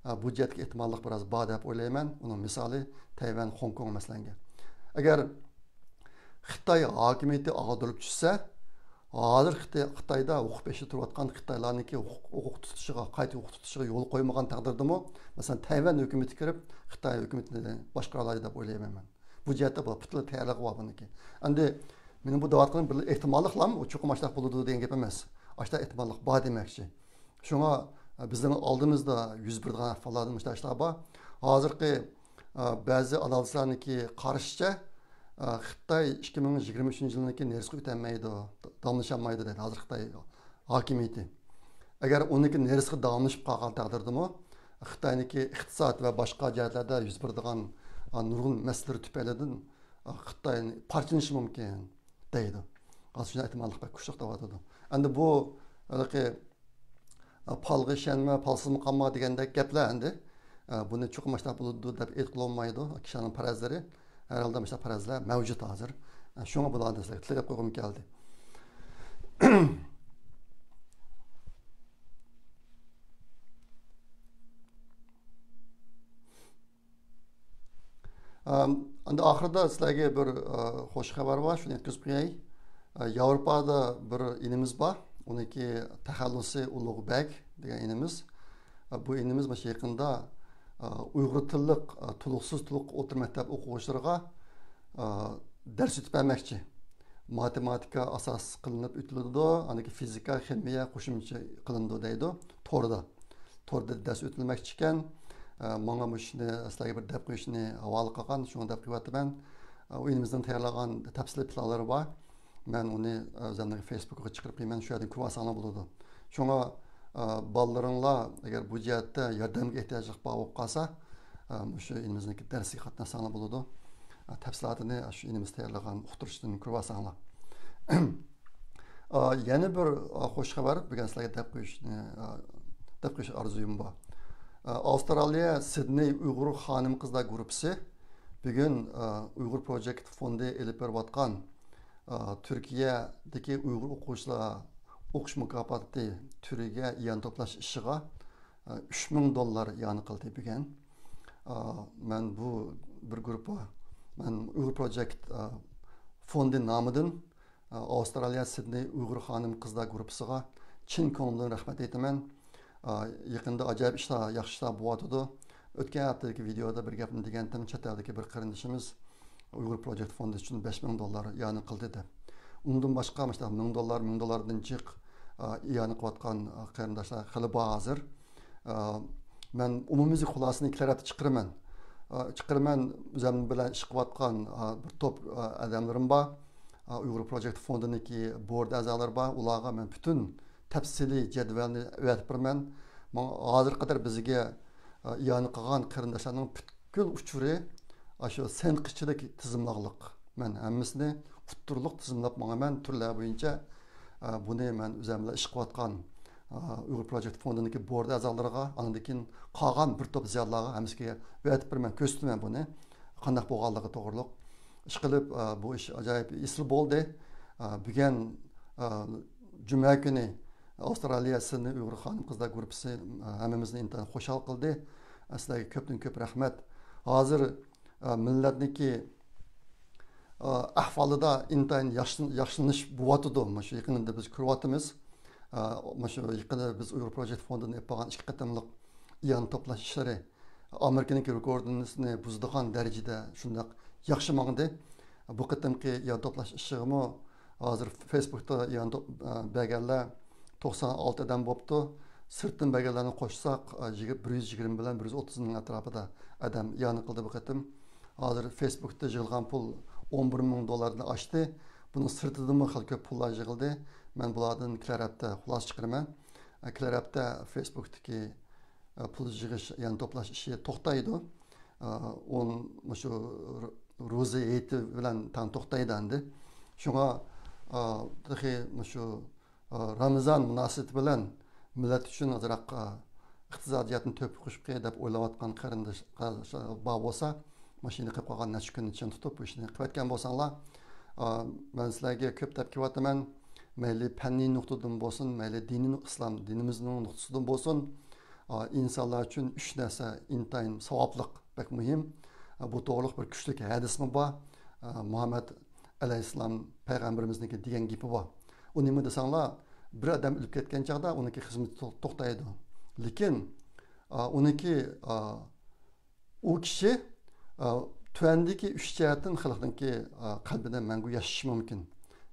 ئا، بۇ جەھەتتىكى ئېھتىماللىق بىراز بار دەپ ئويلايمەن. ئۇنىڭ مىسالى تەيۋەن، خوڭكوڭ مەسىلەنگە. ئەگەر خىتاي ھاكىمىيىتى ئاغدۇرۇلۇپ چۈشسە، ھازىر خىتاي-، خىتايدا ھوقۇق بېشىدا تۇرۇۋاتقان خىتايلارنىڭكى ھوقۇق، ھوقۇق تۇتۇشىغا، قايتا ھوقۇق تۇتۇشىغا يول قويمىغان تەقدىردىمۇ، مەسىلەن، تەيۋەن ھۆكۈمىتى كىرىپ، خىتاي ھۆكۈمىتىنى باشقۇرالايدۇ دەپ ئويلايمەن مەن. بۇ جەھەتتە بۇ پۈتۈنلەي تەييارلىقى بار بۇنىڭكى. ئەمدى مېنىڭ بۇ دەۋاتقىنىم بىر ئېھتىماللىقلام، ئۇ چوقۇم ئاشۇنداق بولىدۇ دېگەن گەپ ئەمەس. ئاشۇنداق ئېھتىماللىق بار دېمەكچى. شۇڭا، ئە، بىزنىڭ ئالدىمىزدا يۈز بېرىدىغان ئەھۋاللاردىن مۇشۇنداق ئىشلار بار. ھازىرقى، ئە، بەزى ئانالىزلارنىڭكى قارىشىچە، ئە، خىتاي ئىككى مىڭ يىگىرمە ئۈچىنچى يىلنىڭكى نېرىسىغا ئۆتەلمەيدۇ، داۋاملىشالمايدۇ دەيدۇ ھازىر خىتاي ھاكىمىيىتى. ئەگەر ئۇنىڭكى نېرىسىغا داۋاملىشىپ قالغان تەقدىردىمۇ، خىتاينىڭكى ئىقتىساد ۋە باشقا جەھەتلەردە يۈز بېرىدىغان، ئە، نۇرغۇن مەسىلىلىرى تۈپەيلىدىن، ئە، خىتاي پارچىلىنىشى مۇمكىن. دەيدۇ. ھازىر شۇنداق ئېھتىماللىق بەك كۈچلۈك دەۋاتىدۇ. ئەمدى بۇ ھېلىقى، ئە، پالغا ئىشەنمە، پالسىزمۇ قالما دېگەندەك گەپلەر ئەمدى. ئە، بۇنى چوقۇم مۇشۇنداق بولىدۇ دەپ ئېيتقىلى بولمايدۇ. كىشىلەرنىڭ پەرەزلىرى، ھەر ھالدا مۇشۇنداق پەرەزلەر مەۋجۇت ھازىر. ئە، شۇڭا بۇلارنى سىلەرگە تىلغا قويغۇم كەلدى. ئەم، ئەمدى ئاخىرىدا سىلەرگە بىر، ئە، خوش خەۋەر بار، شۇنى يەتكۈزۈپ قوياي. ئە، ياۋروپادا بىر ئىنىمىز بار، ئۇنىڭكى تەخەللۇسى ئۇلۇغ بەگ دېگەن ئىنىمىز. ئە، بۇ ئىنىمىز مۇشۇ يېقىندا، ئە، ئۇيغۇر تىللىق، ئە، تولۇقسىز تولۇق ئوتتۇرا مەكتەپ ئوقۇغۇچىلىرىغا، ئە، دەرس ئۆتۈپ بەرمەكچى. ماتېماتىكا ئاساس قىلىنىپ ئۆتۈلىدۇ، ئاندىن كېيىن فىزىكا، خىمىيە قوشۇمچە قىلىنىدۇ دەيدۇ، توردا. توردا دەرس ئۆتۈلمەكچىكەن. ئە، ماڭا مۇشۇنى سىلەرگە بىر دەپ قويۇشنى ھاۋالە قىلغان، شۇڭا دەپ قويۇۋاتىمەن. ئە، ئۇ ئىنىمىزنىڭ تەييارلىغان تەپسىلىي پىلانلىرى بار. مەن ئۇنى، ئە، ئۆزۈمنىڭ فېيسبۇكىغا چىقىرىپ قويىمەن، شۇ يەردىن كۆرۈۋالساڭلار بولىدۇ. شۇڭا، ئە، بالىلىرىڭلار ئەگەر بۇ جەھەتتە ياردەمگە ئېھتىياجلىق بار بولۇپ قالسا، ئە، مۇشۇ ئىنىمىزنىڭكى دەرسىگە قاتناشساڭلار بولىدۇ. ئە، تەپسىلاتىنى شۇ ئىنىمىز تەييارلىغان ئۇقتۇرۇشتىن كۆرۈۋالساڭلار. ئا، يەنە بىر، ئا، خوش خەۋەر، بۈگۈن سىلەرگە دەپ قويۇشنى، ئا، دەپ قويۇش ئارزۇيۇم بار. ئا، ئاۋسترالىيە سىدنېي ئۇيغۇر خانىم قىزلار گۇرۇپپىسى بۈگۈن، ئا، ئۇيغۇر پروجېكت فوندى ئېلىپ بېرىۋاتقان، ئا، تۈركىيەدىكى ئۇيغۇر ئوقۇغۇچىلار ئوقۇش مۇكاپاتى تۈرىگە ئىئانە توپلاش ئىشىغا، ئا، ئۈچ مىڭ دوللار ئىئانە قىلدى بۈگۈن. ئا، مەن بۇ بىر گۇرۇپپا، مەن ئۇيغۇر پروجېكت، ئا، فوندى نامىدىن ئاۋسترالىيە سىدنېي ئۇيغۇر خانىم قىزلار گۇرۇپپىسىغا چىن كۆڭلۈمدىن رەھمەت ئېيتىمەن. يېقىندا ئاجايىپ ئىشلار، ياخشى ئىشلار بولۇۋاتىدۇ. ئۆتكەن ھەپتىدىكى ۋىدېئودا بىر گەپنى دېگەنتىم، چەت ئەلدىكى بىر قېرىندىشىمىز ئۇيغۇر پروجېكت فوندى ئۈچۈن بەش مىڭ دوللار ئىئانە قىلدى دەپ. ئۇنىڭدىن باشقا مۇشۇنداق مىڭ دوللار، مىڭ دوللاردىن جىق، ئىئانە قىلىۋاتقان قېرىنداشلار خېلى بار ھازىر. ئا، مەن ئومۇميۈزلۈك خۇلاسىنى ئىككى تەرەپتە چىقىرىمەن. ئا، چىقىرىمەن، ئۆزۈم بىلەن ئىش قىلىۋاتقان، ئا، بىر توپ، ئا، ئادەملىرىم بار. ئا، ئۇيغۇر پروجېكت فوندىنىڭكى بورد ئەزالىرى بار. ئۇلارغا مەن پۈتۈن تەپسىلىي جەدۋەلنى ئەۋەتىپ بېرىمەن. ماڭا ھازىرغا قەدەر بىزگە، ئىئانە قىلغان قېرىنداشلارنىڭ پۈتكۈل ئۇچۇرى ئاشۇ سەنقىچىلىك تىزىملىقلىق. مەن ھەممىسىنى ئۇتتۇرلۇق تىزىملاپ ماڭىمەن تۈرلەر بويىچە. بۇنى مەن ئۆزۈم بىلەن ئىش قىلىۋاتقان ئۇيغۇر پروجېكت فوندىنىڭكى بورد ئەزالىرىغا، ئاندىن كېيىن قالغان بىر توپ زىيالىيلارغا ھەممىسىگە ئەۋەتىپ بېرىمەن، كۆرسىتىمەن بۇنى قانداق بولغانلىقى توغرۇلۇق. ئىشقىلىپ، بۇ ئىش ئاجايىپ ئېسىل بولدى. بۈگۈن، جۈمە كۈنى ئاۋسترالىيە سىدنېي ئۇيغۇر خانىم قىزلار گۇرۇپپىسى ھەممىمىزنى ئىنتايىن خۇشال قىلدى. سىلەرگە كۆپتىن كۆپ رەھمەت. ھازىر مىللەتنىڭكى ئەھۋالىدا ئىنتايىن ياخشى، ياخشىلىنىش بولۇۋاتىدۇ. مۇشۇ يېقىندا بىز كۆرۈۋاتىمىز. مۇشۇ يېقىندا بىز ئۇيغۇر پروجېكت فوندىدىن ئېلىپ بارغان ئىككى قېتىملىق ئىئانە توپلاش ئىشلىرى ئامېرىكىنىڭكى رېكورتىنى بۇزىدىغان دەرىجىدە شۇنداق ياخشى ماڭدى. بۇ قېتىمقى ئىئانە توپلاش ئىشىغىمۇ ھازىر فېيسبۇكتا ئىئانە توپ-، بەرگەنلەر توقسان ئالتە ئادەم بوپتۇ. سىرتتىن بەرگەنلەرنى قوشساق، بىر يۈز يىگىرمە بىلەن بىر يۈز ئوتتۇز مىڭ ئەتراپىدا ئادەم ئىئانە قىلدى بۇ قېتىم. ھازىر فېيسبۇكتا يىغىلغان پۇل ئون بىر مىڭ دوللاردىن ئاشتى. بۇنىڭ سىرتىدىنمۇ خېلى كۆپ پۇللار يىغىلدى. مەن بۇلاردىن كېلەر ھەپتە خۇلاسە چىقىرىمەن. كېلەر ھەپتە فېيسبۇكتىكى پۇل يىغىش، يەنى توپلاش ئىشى توختايدۇ. ئون، مۇشۇ روزا ھېيتى بىلەن تەڭ توختايدۇ ئەمدى. شۇڭا تېخى مۇشۇ رامىزان مۇناسىۋىتى بىلەن مىللەت ئۈچۈن ئازراق ئىقتىسادىياتنى تۆھپە قوشۇپ قوياي دەپ ئويلاۋاتقان قېرىنداش بار بولسا، مۇشۇ يەنە قېلىپ قالغان نەچچە كۈننى چىڭ تۇتۇپ، بۇ ئىشنى قىلىۋەتكەن بولساڭلار، ئا، مەن سىلەرگە كۆپ دەپ كېلىۋاتىمەن. مەيلى پەننىي نۇقتىدىن بولسۇن، مەيلى دىنىي نۇ-، ئىسلام دىنىمىزنىڭ نۇقتىسىدىن بولسۇن، ئا، ئىنسانلار ئۈچۈن ئۈچ نەرسە ئىنتايىن ساۋابلىق، بەك مۇھىم. ئا، بۇ توغرىلىق بىر كۈچلۈك ھەدىسمۇ بار. ئا، مۇھەممەد ئەلەيھىسسالام پەيغەمبىرىمىزنىڭكى دېگەن گېپى بار. ئۇ نېمە دېسەڭلار، بىر ئادەم ئۆلۈپ كەتكەن چاغدا ئۇنىڭكى خىزمىتى تو-، توختايدۇ. لېكىن، ئا، ئۇنىڭكى، ئا، ئۇ كىشى، ئا، تۆۋەندىكى ئۈچ جەھەتتىن خەلقنىڭكى، ئا، قەلبىدە مەڭگۈ ياشىشى مۇمكىن.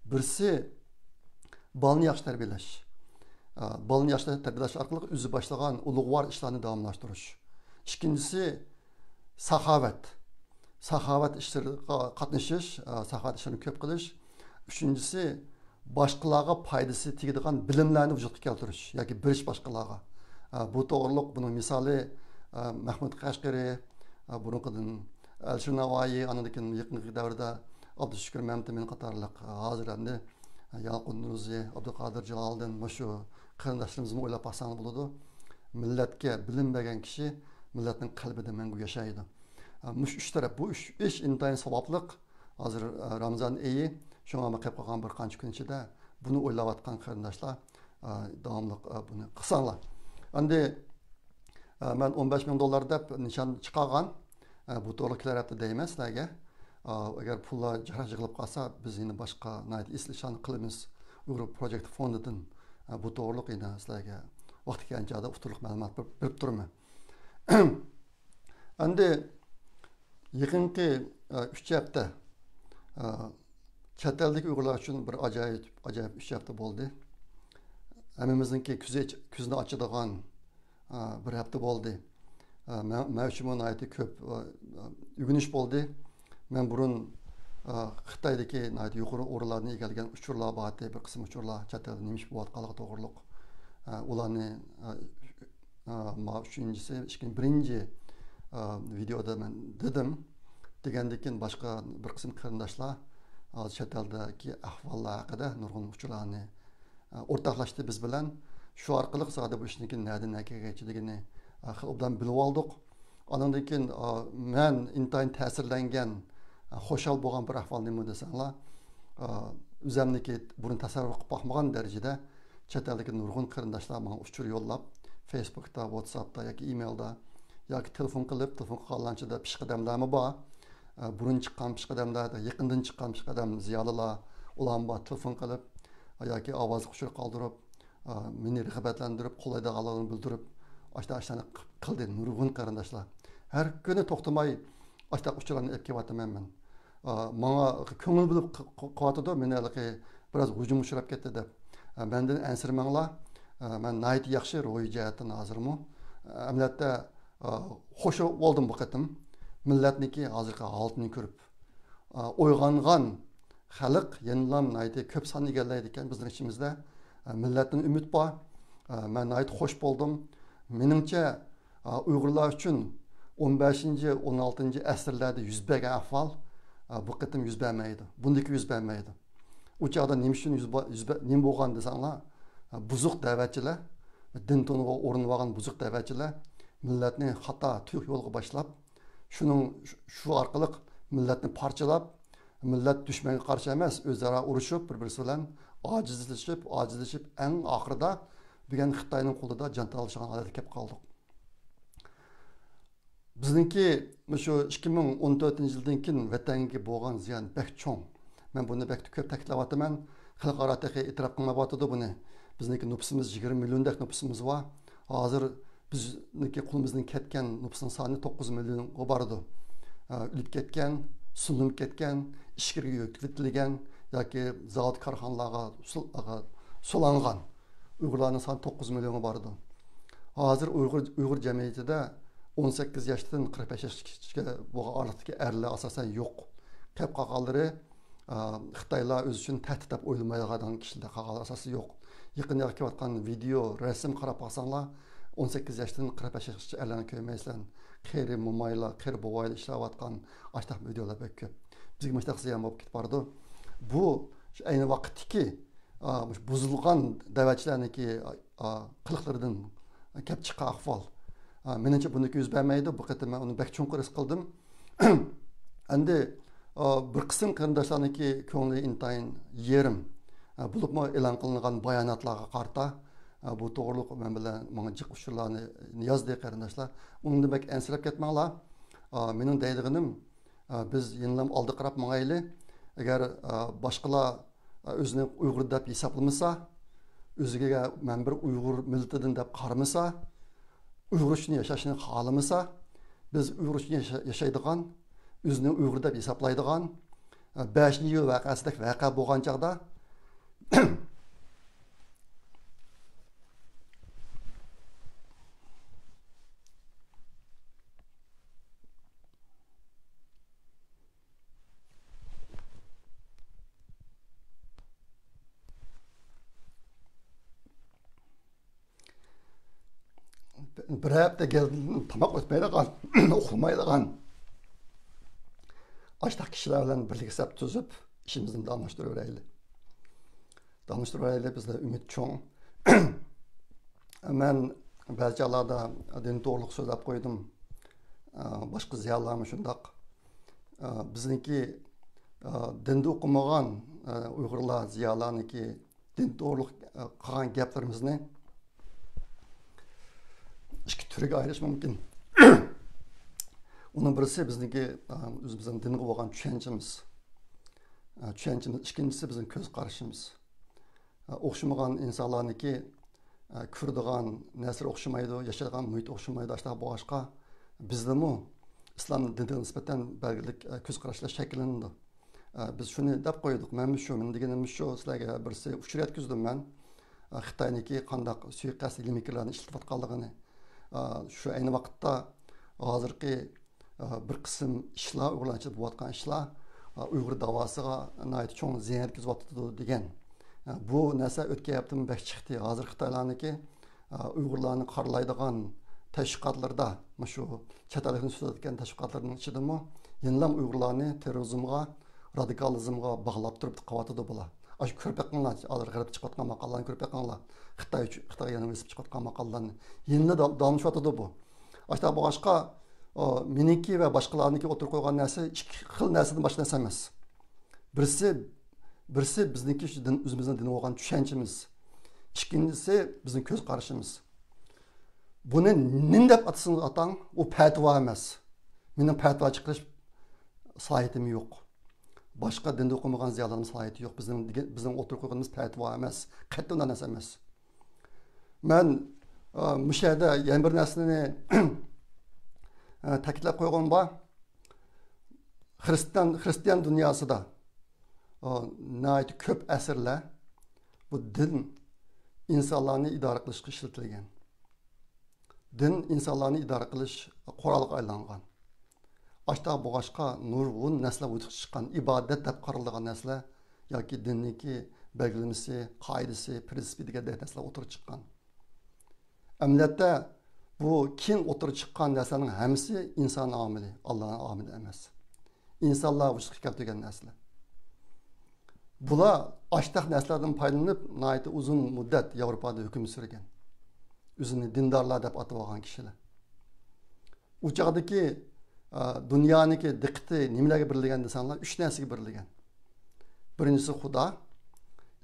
بىرسى، بالىنى ياخشى تەربىيەلەش. ئا، بالىنى ياخشى تەربىيەلەش ئارقىلىق ئۆزى باشلىغان ئۇلۇغۋار ئىشلارنى داۋاملاشتۇرۇش. ئىككىنچىسى، ساخاۋەت. ساخاۋەت ئىشلىرىغا قاتنىشىش، ئا، ساخاۋەت ئىشلىرىنى كۆپ قىلىش. ئۈچىنچىسى، باشقىلارغا پايدىسى تېگىدىغان بىلىملەرنى ۋۇجۇدقا كەلتۈرۈش ياكى بېرىش باشقىلارغا. ئا، بۇ توغرۇلۇق بۇنىڭ مىسالى، ئا، مەھمۇد قەشقىرى، ئا، بۇرۇنقىدىن ئەلىشىر ناۋايى، ئاندىن كېيىن يېقىنقى دەۋردە ئابدۇشۈكۈر مەمتىمىن قاتارلىق، ئا، ھازىر ئەمدى ياقۇپ نۇرۇزى، ئابدۇقادىر جالالىدىن، مۇشۇ قېرىنداشلىرىمىزمۇ ئويلاپ باقساڭلار بولىدۇ. مىللەتكە بىلىم بەرگەن كىشى مىللەتنىڭ قەلبىدە مەڭگۈ ياشايدۇ. ئا، مۇشۇ ئۈچ تەرەپ، بۇ ئۈچ ئىش ئىنتايىن ساۋابلىق. ھازىر، ئا، رامىزان ئېيى، شۇڭا مانا قېلىپ قالغان بىر قانچە كۈن ئىچىدە بۇنى ئويلاۋاتقان قېرىنداشلار، ئا، داۋاملىق، ئا، بۇنى قىلساڭلار. ئەمدى، ئا، مەن ئون بەش مىڭ دوللار دەپ نىشان چىقارغان، ئا، بۇ توغرىلىق كېلەر ھەپتە دەيمەن سىلەرگە. ئا، ئەگەر پۇللار جىق يىغىلىپ قالسا، بىز يەنە باشقا ناھايىتى ئېسىل ئىشلارنى قىلىمىز. ئۇيغۇر پروجېكت فوندىدىن، ئا، بۇ توغرىلىق يەنە سىلەرگە ۋاقتى كەلگەن چاغدا ئۇتۇرلۇق مەلۇمات بېرىپ، بېرىپ تۇرىمەن. ئەمدى يېقىنقى، ئە، ئۈچ ھەپتە، ئە، چەت ئەلدىكى ئۇيغۇرلار ئۈچۈن بىر ئاجايىپ، ئاجايىپ ئۈچ ھەپتە بولدى. ھەممىمىزنىڭكى كۆزى، كۆزىنى ئاچىدىغان، ئە، بىر ھەپتە بولدى. ئە، مەن، مەن ئۈچۈنمۇ ناھايىتى كۆپ، ئە، ئۆگىنىش بولدى. مەن بۇرۇن، ئە، خىتايدىكى ناھايىتى يۇقىرى ئورۇنلارنى ئىگىلىگەن ئۇچۇرلار بار ئىدى، بىر قىسىم ئۇچۇرلار، چەت ئەلدە نېمە ئىش بولۇۋاتقانلىقى توغرۇلۇق. ئە، ئۇلارنى، ئە، ئا، ما ئۈچىنچىسى، ئىككىنچى، بىرىنچى، ئا، ۋىدېئودا مەن دېدىم. دېگەندىن كېيىن باشقا بىر قىسىم قېرىنداشلار، ئا، چەت ئەلدىكى ئەھۋاللار ھەققىدە نۇرغۇن ئۇچۇرلارنى، ئا، ئورتاقلاشتى بىز بىلەن. شۇ ئارقىلىق زادى بۇ ئىشنىڭكى نەدىن نەگىچىلىكىنى، ئا، خېلى ئوبدان بىلىۋالدۇق. ئانىڭدىن كېيىن، ئا، مەن ئىنتايىن تەسىرلەنگەن، ئا، خۇشال بولغان بىر ئەھۋال نېمە دېسەڭلار، ئا، ئۆزەمنىڭكى بۇرۇن تەسەۋۋۇر قىلىپ باقمىغان دەرىجىدە چەت ئەلدىكى نۇرغۇن قېرىنداشلار ماڭا ئۇچۇر يوللاپ، فېيسبۇكتا، ۋاتساپتا ياكى ئىمېيلدا ياكى تېلېفون قىلىپ، تېلېفون قىلغانلارنىڭ ئىچىدە پېشقەدەملەرمۇ بار. ئە، بۇرۇن چىققان پېشقەدەملەر، يېقىندىن چىققان پېشقەدەم زىيالىيلار، ئۇلارمۇ بار، تېلېفون قىلىپ، ئە، ياكى ئاۋازلىق ئۇچۇر قالدۇرۇپ، ئە، مېنى رىغبەتلەندۈرۈپ، قوللايدىغانلىقىنى بىلدۈرۈپ، ئاشۇنداق ئىشلارنى قىلدى نۇرغۇن قېرىنداشلار. ھەر كۈنى توختىماي ئاشۇنداق ئۇچۇرلارنى ئېلىپ كېلىۋاتىمەن مەن. ئا، ماڭا كۆڭۈل بۆلۈپ ق-، ق-، قىلىۋاتىدۇ، مېنى ھېلىقى بىراز ھۇجۇم ئۇچراپ كەتتى دەپ. ئا، مەندىن ئەنسىرىمەڭلار. ئا، مەن ناھايىتى ياخشى روھىي جەھەتتىن ھازىرمۇ. ئەمەلىيەتتە، ئا، خوش بولدۇم بۇ قېتىم. مىللەتنىڭكى ھازىرقى ھالىتىنى كۆرۈپ. ئا، ئويغانغان خەلق يەنىلا ناھايىتى كۆپ سان ئىگىلەيدىكەن بىزنىڭ ئىچىمىزدە. ئا، مىللەتتىن ئۈمىد بار. ئا، مەن ناھايىتى خوش بولدۇم. مېنىڭچە، ئۇيغۇرلار ئۈچۈن ئون بەشىنچى، ئون ئالتىنچى ئەسىرلەردە يۈز بەرگەن ئەھۋال بۇ قېتىم يۈز بەرمەيدۇ. بۇندىكى يۈز بەرمەيدۇ. ئۇ چاغدا نېمە ئۈچۈن يۈز بە-، يۈز بە-، نېمە بولغان دېسەڭلار، بۇزۇق دەۋەتچىلەر، دىن تونىغا ئورۇنلىۋالغان بۇزۇق دەۋەتچىلەر مىللەتنى خاتا، تۈيۈك يولغا باشلاپ، شۇنىڭ، شۇ ئارقىلىق مىللەتنى پارچىلاپ، مىللەت دۈشمەنگە قارشى ئەمەس، ئۆزئارا ئۇرۇشۇپ، بىر-بىرسى بىلەن ئاجىزلىشىپ، ئاجىزلىشىپ، ئەڭ ئاخىرىدا بۈگۈن خىتاينىڭ قولىدا جان تالىشىدىغان ھالەتكە كەپ قالدۇق. بىزنىڭكى مۇشۇ ئىككى مىڭ ئون تۆتىنچى يىلدىن كېيىن ۋەتەنگە بولغان زىيان بەك چوڭ. مەن بۇنى بەك كۆپ تەكىتلەۋاتىمەن. خەلقئارا تېخى ئېتىراپ قىلمايۋاتىدۇ بۇنى. بىزنىڭكى نوپۇسىمىز يىگىرمە مىليوندەك نوپۇسىمىز بار. ھازىر بىزنىڭكى قولىمىزدىن كەتكەن نوپۇسنىڭ سانى توققۇز مىليونغا بارىدۇ. ئە، ئۆلۈپ كەتكەن، سۇنۇپ كەتكەن، ئىچكىرىگە يۆتكىۋېتىلگەن ياكى زاۋۇت كارخانىلارغا سول-، ئاغا-، سولانغان ئۇيغۇرلارنىڭ سانى توققۇز مىليونغا بارىدۇ. ھازىر ئۇيغۇر، ئۇيغۇر جەمئىيىتىدە ئون سەككىز ياشتىن قىرىق بەش ياشقىچە بولغان ئارىلىقتىكى ئەرلەر ئاساسەن يوق. قېلىپ قالغانلىرى، ئا، خىتايلار ئۆزى ئۈچۈن تەھدىت دەپ ئويلىمايدىغان كىشىلەر قالغان ئاساسى يوق. يېقىندا كېلىۋاتقان ۋىدېئو، رەسىم قاراپ باقساڭلار، ئون سەككىز ياشتىن قىرىق بەش ياشقىچە ئەرلەرنى كۆرمەيسىلەر. قېرى مومايلار، قېرى بوۋايلار ئىشلەۋاتقان ئاشتاق ۋىدېئولار بەك كۆپ. بىزگە مۇشۇنداق زىيان بولۇپ كېتىپ بارىدۇ. بۇ شۇ ئەينى ۋاقىتتىكى، ئا، مۇشۇ بۇزۇلغان دەۋەتچىلەرنىڭكى، ئا، قىلىقلىرىدىن كەپ چىققان ئەھۋال. ئا، مېنىڭچە بۇنىڭكى يۈز بەرمەيدۇ. بۇ قېتىم مەن ئۇنى بەك چوڭقۇر ھېس قىلدىم. ئەمدى، ئا، بىر قىسىم قېرىنداشلارنىڭكى كۆڭلى ئىنتايىن يېرىم. ئا، بولۇپمۇ ئېلان قىلىنغان باياناتلارغا قارىتا، ئا، بۇ توغرۇلۇق مەن بىلەن ماڭا جىق ئۇچۇرلارنى يازدى قېرىنداشلار. ئۇنىڭدىن بەك ئەنسىرەپ كەتمەڭلار. ئا، مېنىڭ دەيدىغىنىم، ئا، بىز يەنىلا ئالدىغا قاراپ ماڭايلى. ئەگەر، ئا، باشقىلار، ئا، ئۆزىنى ئۇيغۇر دەپ ھېسابلىمىسا، ئۆزىگە مەن بىر ئۇيغۇر مىللىتىدىن دەپ قارىمىسا، ئۇيغۇر ئۈچۈن ياشاشنى خالىمىسا، بىز ئۇيغۇر ئۈچۈن ياشا-، ياشايدىغان، ئۆزىنى ئۇيغۇر دەپ ھېسابلايدىغان، ئا، بەشىنچى ئىيۇل ۋەقەسىدەك ۋەقە بولغان چاغدا، بىر ھەپتە گەزىتتىن تاماق ئۆتمەيدىغان، ئۇخلىمايدىغان ئاشتاق كىشىلەر بىلەن بىرلىكسەپ تۈزۈپ، ئىشىمىزنى داۋاملاشتۇرۇۋېرەيلى. داۋاملاشتۇرۇۋېرەيلى، بىزدە ئۈمىد چوڭ. مەن بەزى چاغلاردا دىن توغرۇلۇق سۆزلەپ قويدۇم. ئە، باشقا زىيالىيلارمۇ شۇنداق. ئە، بىزنىڭكى، ئە، دىندا ئوقۇمىغان، ئە، ئۇيغۇرلار زىيالىيلارنىڭكى دىن توغرۇلۇق، ئە، قىلغان گەپلىرىمىزنى ئىككى تۈرگە ئايرىش مۇمكىن. ئۇنىڭ بىرسى بىزنىڭكى، ئە، ئۆزىمىزنىڭ دىنغا بولغان چۈشەنچىمىز. ئە، چۈشەنچىمىز. ئىككىنچىسى بىزنىڭ كۆز قارىشىمىز. ئوخشىمىغان ئىنسانلارنىڭكى، ئە، كۆرىدىغان نەرسىلىرى ئوخشىمايدۇ، ياشايدىغان مۇھىت ئوخشىمايدۇ. ئاشۇنداق بولغاچقا، بىزدىمۇ ئىسلام دىنىغا نىسبەتەن بەلگىلىك، ئە، كۆز قاراشلار شەكىللىنىدۇ. ئە، بىز شۇنى دەپ قويدۇق. مەنمۇ شۇ، مېنىڭ دېگىنىممۇ شۇ، سىلەرگە بىرسى ئۇچۇر يەتكۈزدۈم مەن. ئە، خىتاينىڭكى قانداق سۇيىقەست ھىيلە-مىكىرلەرنى ئىشلىتىۋاتقانلىقىنى. ئە، شۇ ئەينى ۋاقىتتا ھازىرقى ئە، بىر قىسىم ئىشلار، ئۇيغۇرلار ئىچىدە بولۇۋاتقان ئىشلار، ئە، ئۇيغۇر داۋاسىغا ناھايىتى چوڭ زىيان يەتكۈزۈۋاتىدۇ دېگەن. ئە، بۇ نەرسە ئۆتكەن ھەپتىمۇ بەك چىقتى. ھازىر خىتايلارنىڭكى، ئە، ئۇيغۇرلارنى قارىلايدىغان تەشۋىقاتلىرىدا، مۇشۇ چەت ئەللىكنى سۆزلەۋاتقان تەشۋىقاتلىرىنىڭ ئىچىدىمۇ يەنىلا ئۇيغۇرلارنى تېررورىزمغا، رادىكالىزمغا باغلاپ تۇرۇپ قىلىۋاتىدۇ بۇلار. ئاشۇ كۆرۈپ بېقىڭلار، ھازىر غەربتە چىقىۋاتقان ماقالىلارنى كۆرۈپ بېقىڭلار. خىتاي ئۈچ-، خىتايغا يەنە بېسىپ چىقىۋاتقان ماقالىلارنى. يەنىلا داۋ-، داۋاملىشىۋاتىدۇ بۇ. ئاشۇنداق بولغاچقا، ئا، مېنىڭكى ۋە باشقىلارنىڭكى ئوتتۇرىغا قويغان نەرسە ئىككى خىل نەرسىدىن باشقا نەرسە ئەمەس. بىرسى، بىرسى بىزنىڭكى شۇ دىن، ئۆزىمىزنىڭ دىنى بولغان چۈشەنچىمىز. ئىككىنچىسى بىزنىڭ كۆز قارىشىمىز. بۇنى نېمە دەپ ئاتىسىڭىز ئاتاڭ، ئۇ پەتىۋا ئەمەس. مېنىڭ پەتىۋا چىقىرىش سالاھىيىتىم يوق. باشقا دىندا ئوقۇمىغان زىيالىيلارنىڭ سالاھىيىتى يوق. بىزنىڭ دېگەن، بىزنىڭ ئوتتۇرىغا قويغىنىمىز پەتىۋا ئەمەس. قەتئىي ئۇنداق نەرسە ئەمەس. مەن، ئا، مۇشۇ يەردە يەنە بىر نەرسىنى، ئا، تەكىتلەپ قويغۇم بار. خىرىستىيان، خىرىستىيان دۇنياسىدا، ئا، ناھايىتى كۆپ ئەسىرلەر بۇ دىن ئىنسانلارنى ئىدارە قىلىشقا ئىشلىتىلگەن. دىن ئىنسانلارنى ئىدارە قىلىش قورالىغا ئايلانغان. ئاشۇنداق بولغاچقا، نۇرغۇن نەرسىلەر ۋۇجۇدقا چىققان. ئىبادەت دەپ قارىلىدىغان نەرسىلەر ياكى دىننىڭكى بەلگىلىمىسى، قائىدىسى، پىرىنسىپى دېگەندەك نەرسىلەر ئوتتۇرىغا چىققان. ئەمەلىيەتتە، بۇ كېيىن ئوتتۇرىغا چىققان نەرسىلەرنىڭ ھەممىسى ئىنسان ئامىلى، ئاللانىڭ ئامىلى ئەمەس. ئىنسانلار ۋۇجۇدقا كەلتۈرگەن نەرسىلەر. بۇلار ئاشتاق نەرسىلەردىن پايدىلىنىپ، ناھايىتى ئۇزۇن مۇددەت ياۋروپادا ھۆكۈم سۈرگەن. ئۆزىنى دىندارلار دەپ ئاتىۋالغان كىشىلەر. ئۇ چاغدىكى، ئە، دۇنيانىڭكى دىققىتى نېمىلەرگە بېرىلگەن دېسەڭلار، ئۈچ نەرسىگە بېرىلگەن. بىرىنچىسى خۇدا،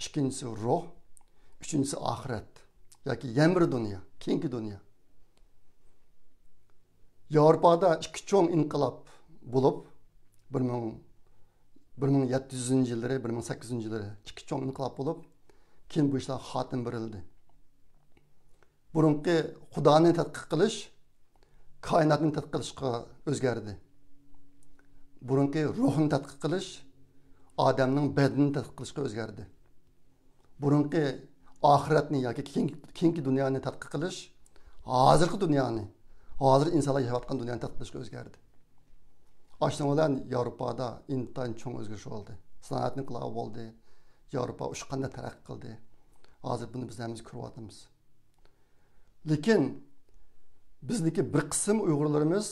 ئىككىنچىسى روھ، ئۈچىنچىسى ئاخىرەت ياكى يەنە بىر دۇنيا، كېيىنكى دۇنيا. ياۋروپادا ئىككى چوڭ ئىنقىلاب بولۇپ، بىر مىڭ، بىر مىڭ يەتتە يۈزىنچى يىللىرى، بىر مىڭ سەككىز يۈزىنچى يىللىرى ئىككى چوڭ ئىنقىلاب بولۇپ، كېيىن بۇ ئىشلار خاتىمە بېرىلدى. بۇرۇنقى خۇدانى تەتقىق قىلىش كائىناتنى تەتقىق قىلىشقا ئۆزگەردى. بۇرۇنقى روھنى تەتقىق قىلىش ئادەمنىڭ بەدىنىنى تەتقىق قىلىشقا ئۆزگەردى. بۇرۇنقى ئاخىرەتنى ياكى كېيىن-، كېيىنكى دۇنيانى تەتقىق قىلىش ھازىرقى دۇنيانى، ھازىر ئىنسانلار ياشاۋاتقان دۇنيانى تەتقىق قىلىشقا ئۆزگەردى. ئاشۇنىڭ بىلەن ياۋروپادا ئىنتايىن چوڭ ئۆزگىرىش بولدى. سانائەت ئىنقىلابى بولدى. ياۋروپا ئۇچقاندەك تەرەققىي قىلدى. ھازىر بۇنى بىز ھەممىمىز كۆرۈۋاتىمىز. لېكىن بىزنىڭكى بىر قىسىم ئۇيغۇرلىرىمىز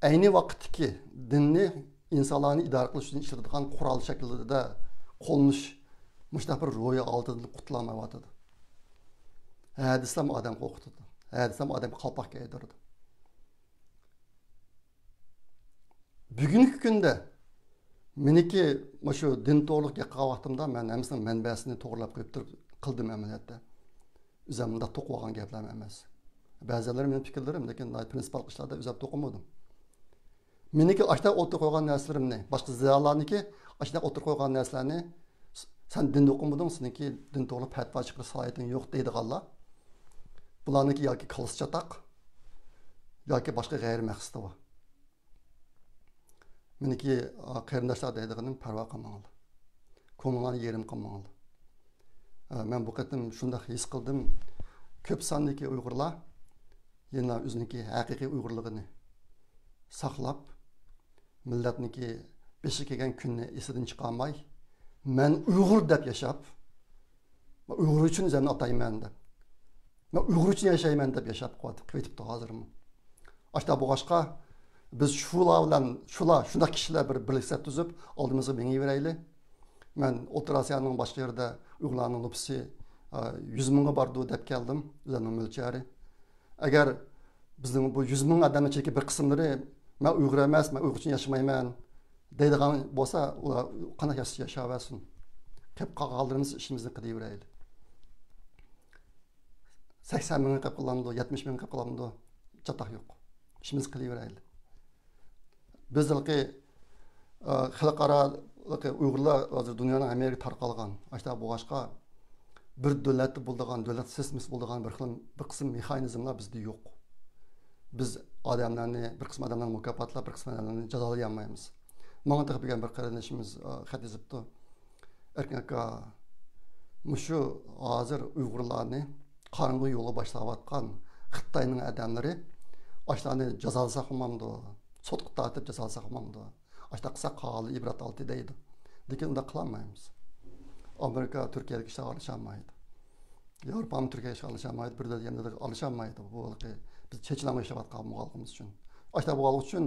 ئەينى ۋاقىتتىكى دىننى ئىنسانلارنى ئىدارە قىلىش ئۈچۈن ئىشلىتىدىغان قورال شەكلىدە قوللىنىش مۇشۇنداق بىر روھىي ھالىتىدىن قۇتۇلالمايۋاتىدۇ. ھە دېسەم ئادەم قورقۇتىدۇ. ھە دېسەم ئادەمگە قالپاق كىيدۈرىدۇ. بۈگۈنكى كۈندە مېنىڭكى مۇشۇ دىن توغرىلىق گەپ قىلغان ۋاقتىمدا مەن ھەممىسىنىڭ مەنبەسىنى توغرىلاپ قويۇپ تۇرۇپ قىلدىم ئەمەلىيەتتە. ئۆزۈم مۇنداق توقۇۋالغان گەپلەرمۇ ئەمەس. بەزىلىرى مېنىڭ پىكىرلىرىم، لېكىن پرىنسىپال ئىشلاردا ئۆزۈم توقۇمىدىم. مېنىڭكى ئاشۇنداق ئوتتۇرىغا قويغان نەرسىلىرىمنى، باشقا زىيالىيلارنىڭكى ئاشۇنداق ئوتتۇرىغا قويغان نەرسىلەرنى، سەن دىندا ئوقۇمىدىڭ، سېنىڭكى دىن توغرىلىق پەتىۋا چىقىرىش سالاھىيىتىڭ يوق دەيدىغانلار، بۇلارنىڭكى ياكى كاللىسى چاتاق، ياكى باشقا غەيرىي مەقسىتى بار. مېنىڭكى، ئا، قېرىنداشلار دەيدىغىنىم، پەرۋا قىلماڭلار. كۆڭلۈڭلارنى يېرىم قىلماڭلار. ئا، مەن بۇ قېتىم شۇنداق ھېس قىلدىم، كۆپ ساندىكى ئۇيغۇرلار يەنە ئۆزىنىڭكى ھەقىقىي ئۇيغۇرلۇقىنى ساقلاپ، مىللەتنىڭكى بېشى كەلگەن كۈننى ئېسىدىن چىقارماي، مەن ئۇيغۇر دەپ ياشاپ، مەن ئۇيغۇر ئۈچۈن ئۆزۈمنى ئاتايمەن دەپ، مەن ئۇيغۇر ئۈچۈن ياشايمەن دەپ ياشاپ قېلىۋاتىدۇ ھازىرمۇ. ئاشۇنداق بولغاچقا، بىز شۇلار بىلەن، شۇلار، شۇنداق كىشىلەر بىر بىرلىك سەپ تۈزۈپ، ئالدىمىزغا مېڭىۋېرەيلى. مەن ئوتتۇرا ئاسىيانىڭ باشقا يېرىدە ئۇيغۇرلارنىڭ نوپۇسى، ئا، يۈز مىڭغا بارىدۇ دەپ كەلدىم، ئۆزۈمنىڭ مۆلچەرى. ئەگەر بىزنىڭ بۇ يۈز مىڭ ئادەمنىڭ ئىچىدىكى بىر قىسىملىرى، «مەن ئۇيغۇر ئەمەس، مەن ئۇيغۇر ئۈچۈن ياشىمايمەن» دەيدىغان بولسا، ئۇلار قانداق ياشىسا ياشاۋەرسۇن. قېلىپ قالغانلىرىمىز ئىشىمىزنى قىلىۋېرەيلى. سەكسەن مىڭ قېلىپ قالامدۇ، يەتمىش مىڭ قېلىپ قالامدۇ، چاتاق يوق. ئىشىمىزنى قىلىۋېرەيلى. بىز ھېلىقى، ئە، خەلقئارالىقى ئۇيغۇرلار ھازىر دۇنيانىڭ ھەممە يېرىگە تارقالغان. ئاشۇنداق بولغاچقا، بىر دۆلەتتە بولىدىغان، دۆلەت سىستېمىسى بولىدىغان بىر خىل، بىر قىسىم مېخانىزملار بىزدە يوق. بىز ئادەملەرنى، بىر قىسىم ئادەملەرنى مۇكاپاتلاپ، بىر قىسىم ئادەملەرنى جازالىيالمايمىز. ماڭا تېخى بۈگۈن بىر قېرىندىشىمىز، ئە، خەت يېزىپتۇ. ئەركىن ئاكا، مۇشۇ ھازىر ئۇيغۇرلارنى قاراڭغۇ يولغا باشلاۋاتقان خىتاينىڭ ئادەملىرى ئاشۇلارنى جازالىساق بولمامدۇ؟ سوتقا تارتىپ جازالىساق بولمامدۇ؟ ئاشۇنداق قىلساق قالغانلىرى ئىبرەت ئالدى دەيدۇ. لېكىن ئۇنداق قىلالمايمىز. ئامېرىكا تۈركىيەدىكى ئىشلارغا ئارىلىشالمايدۇ. ياۋروپامۇ تۈركىيە ئىشىغا ئارىلىشالمايدۇ، بىر دۆلەت يەنە ئارىلىشالمايدۇ. بۇ ھېلىقى بىز چېچىلاڭغا ياشاۋاتقان بولغانلىقىمىز ئۈچۈن. ئاشۇنداق بولغانلىقى ئۈچۈن،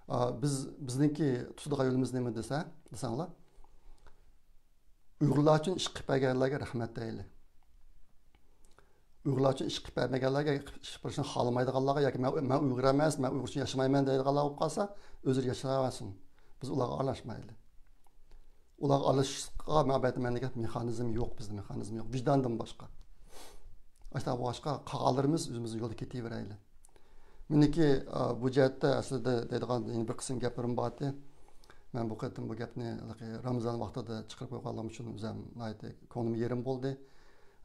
ئا، بىز، بىزنىڭكى تۇتىدىغان يولىمىز نېمە دېسە، دېسەڭلار، ئۇيغۇرلار ئۈچۈن ئىش قىلىپ بەرگەنلەرگە رەھمەت دەيلى. ئۇيغۇرلار ئۈچۈن ئىش قىلىپ بەرمىگەنلەرگە ئىش قىلىشنى خالىمايدىغانلارغا ياكى مەن، مەن ئۇيغۇر ئەمەس، مەن ئۇيغۇر ئۈچۈن ياشىمايمەن دەيدىغانلار بولۇپ قالسا، ئۆزلىرى ياشاۋەرسۇن. بىز ئۇلارغا ئارىلاشمايلى. ئۇلارغا ئارىلىشىشقا مەن ئەمەلىيەتتە مېنىڭ دېگەن مېخانىزم يوق، بىزدە مېخانىزم يوق، ۋىجداندىن باشقا. ئاشۇنداق بولغاچقا، قالغانلىرىمىز ئۆزىمىزنىڭ يولىدا كېتىۋېرەيلى. مېنىڭكى، ئا، بۇ جەھەتتە ئەسلىدە دەيدىغان يەنە بىر قىسىم گەپلىرىم بار ئىدى. مەن بۇ قېتىم بۇ گەپنى ھېلىقى رامىزان ۋاقتىدا چىقىرىپ قويغانلىقىم ئۈچۈن ئۆزۈم ناھايىتى كۆڭلۈم يېرىم بولدى.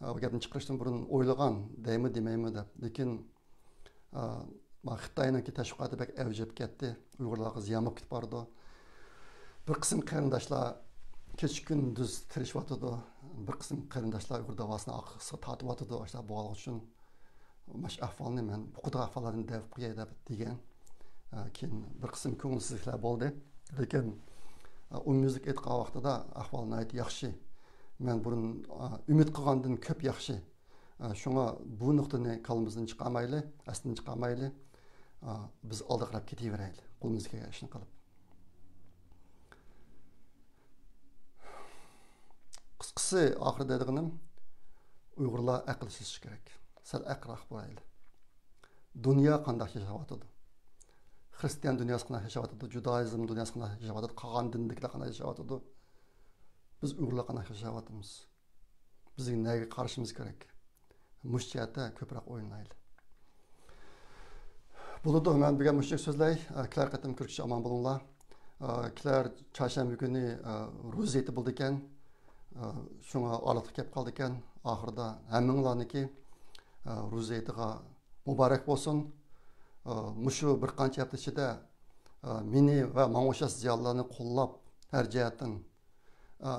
ئا، بۇ گەپنى چىقىرىشتىن بۇرۇن ئويلىغان، دەيمۇ دېمەيمۇ دەپ. لېكىن ئا، ما خىتاينىڭكى تەشۋىقاتى بەك ئەۋج ئېلىپ كەتتى. ئۇيغۇرلارغا زىيان بولۇپ كېتىپ بارىدۇ. بىر قىسىم قېرىنداشلار كېچە كۈندۈز تىرىشىۋاتىدۇ. بىر قىسىم قېرىنداشلار ئۇيغۇر داۋاسىنى ئارقىسىغا تارتىۋاتىدۇ. ئاشۇنداق بولغانلىقى ئۈچۈن مۇشۇ ئەھۋالنى مەن بۇ قېتىمقى ئەھۋاللاردىن دەپ قوياي دەپ دېگەن. ئا، كېيىن بىر قىسىم كۆڭۈلسىزلىكلەر بولدى. لېكىن، ئا، ئومۇميۈزلۈك ئېيتقان ۋاقتىدا ئەھۋال ناھايىتى ياخشى. مەن بۇرۇن، ئا، ئۈمىد قىلغاندىن كۆپ ياخشى. شۇڭا بۇ نۇقتىنى كاللىمىزدىن چىقارمايلى، ئەستىن چىقارمايلى. بىز ئالدىغا قاراپ كېتىۋېرەيلى، قولىمىزدىن كەلگەن ئىشنى قىلىپ. قىسقىسى، ئاخىرى دەيدىغىنىم، ئۇيغۇرلار ئەقىل ئىشلىتىشى كېرەك. سەل ئەقىلراق بولايلى. دۇنيا قانداق ياشاۋاتىدۇ؟ خرىستىيان دۇنياسى قانداق ياشاۋاتىدۇ؟ جۇدائىزم دۇنياسى قانداق ياشاۋاتىدۇ؟ قالغان دىندىكىلەر قانداق ياشاۋاتىدۇ؟ بىز ئۇيغۇرلار قانداق ياشاۋاتىمىز؟ بىز نەگە قارىشىمىز كېرەك؟ مۇشۇ جەھەتتە كۆپرەك ئويلىنايلى. بولىدۇ، مەن بۈگۈن مۇشۇنچە سۆزلەي. ئە، كېلەر قېتىم كۆرۈشكىچە ئامان بولۇڭلار. ئە، كېلەر چارشەنبە كۈنى، ئە، روزا ھېيتى بولىدىكەن. ئە، شۇڭا ئارىلىقتا كەپ قالىدىكەن. ئاخىرىدا ھەممىڭلارنىڭكى، ئە، روزا ھېيتىغا مۇبارەك بولسۇن. ئە، مۇشۇ بىر قانچە ھەپتە ئىچىدە، ئە، مېنى ۋە ماڭا ئوخشاش زىيالىيلارنى قوللاپ، ھەر جەھەتتىن، ئە،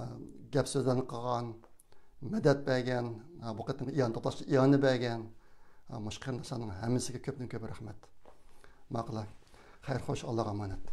گەپ سۆزلەرنى قىلغان، مەدەت بەرگەن، ئە، بۇ قېتىم ئىئانە توپلاشقا ئىئانە بەرگەن، ئە، مۇشۇ قېرىنداشلارنىڭ ھەممىسىگە كۆپتىن كۆپ رەھمەت. ماقۇل. خەير، خوش، ئاللاغا ئامانەت.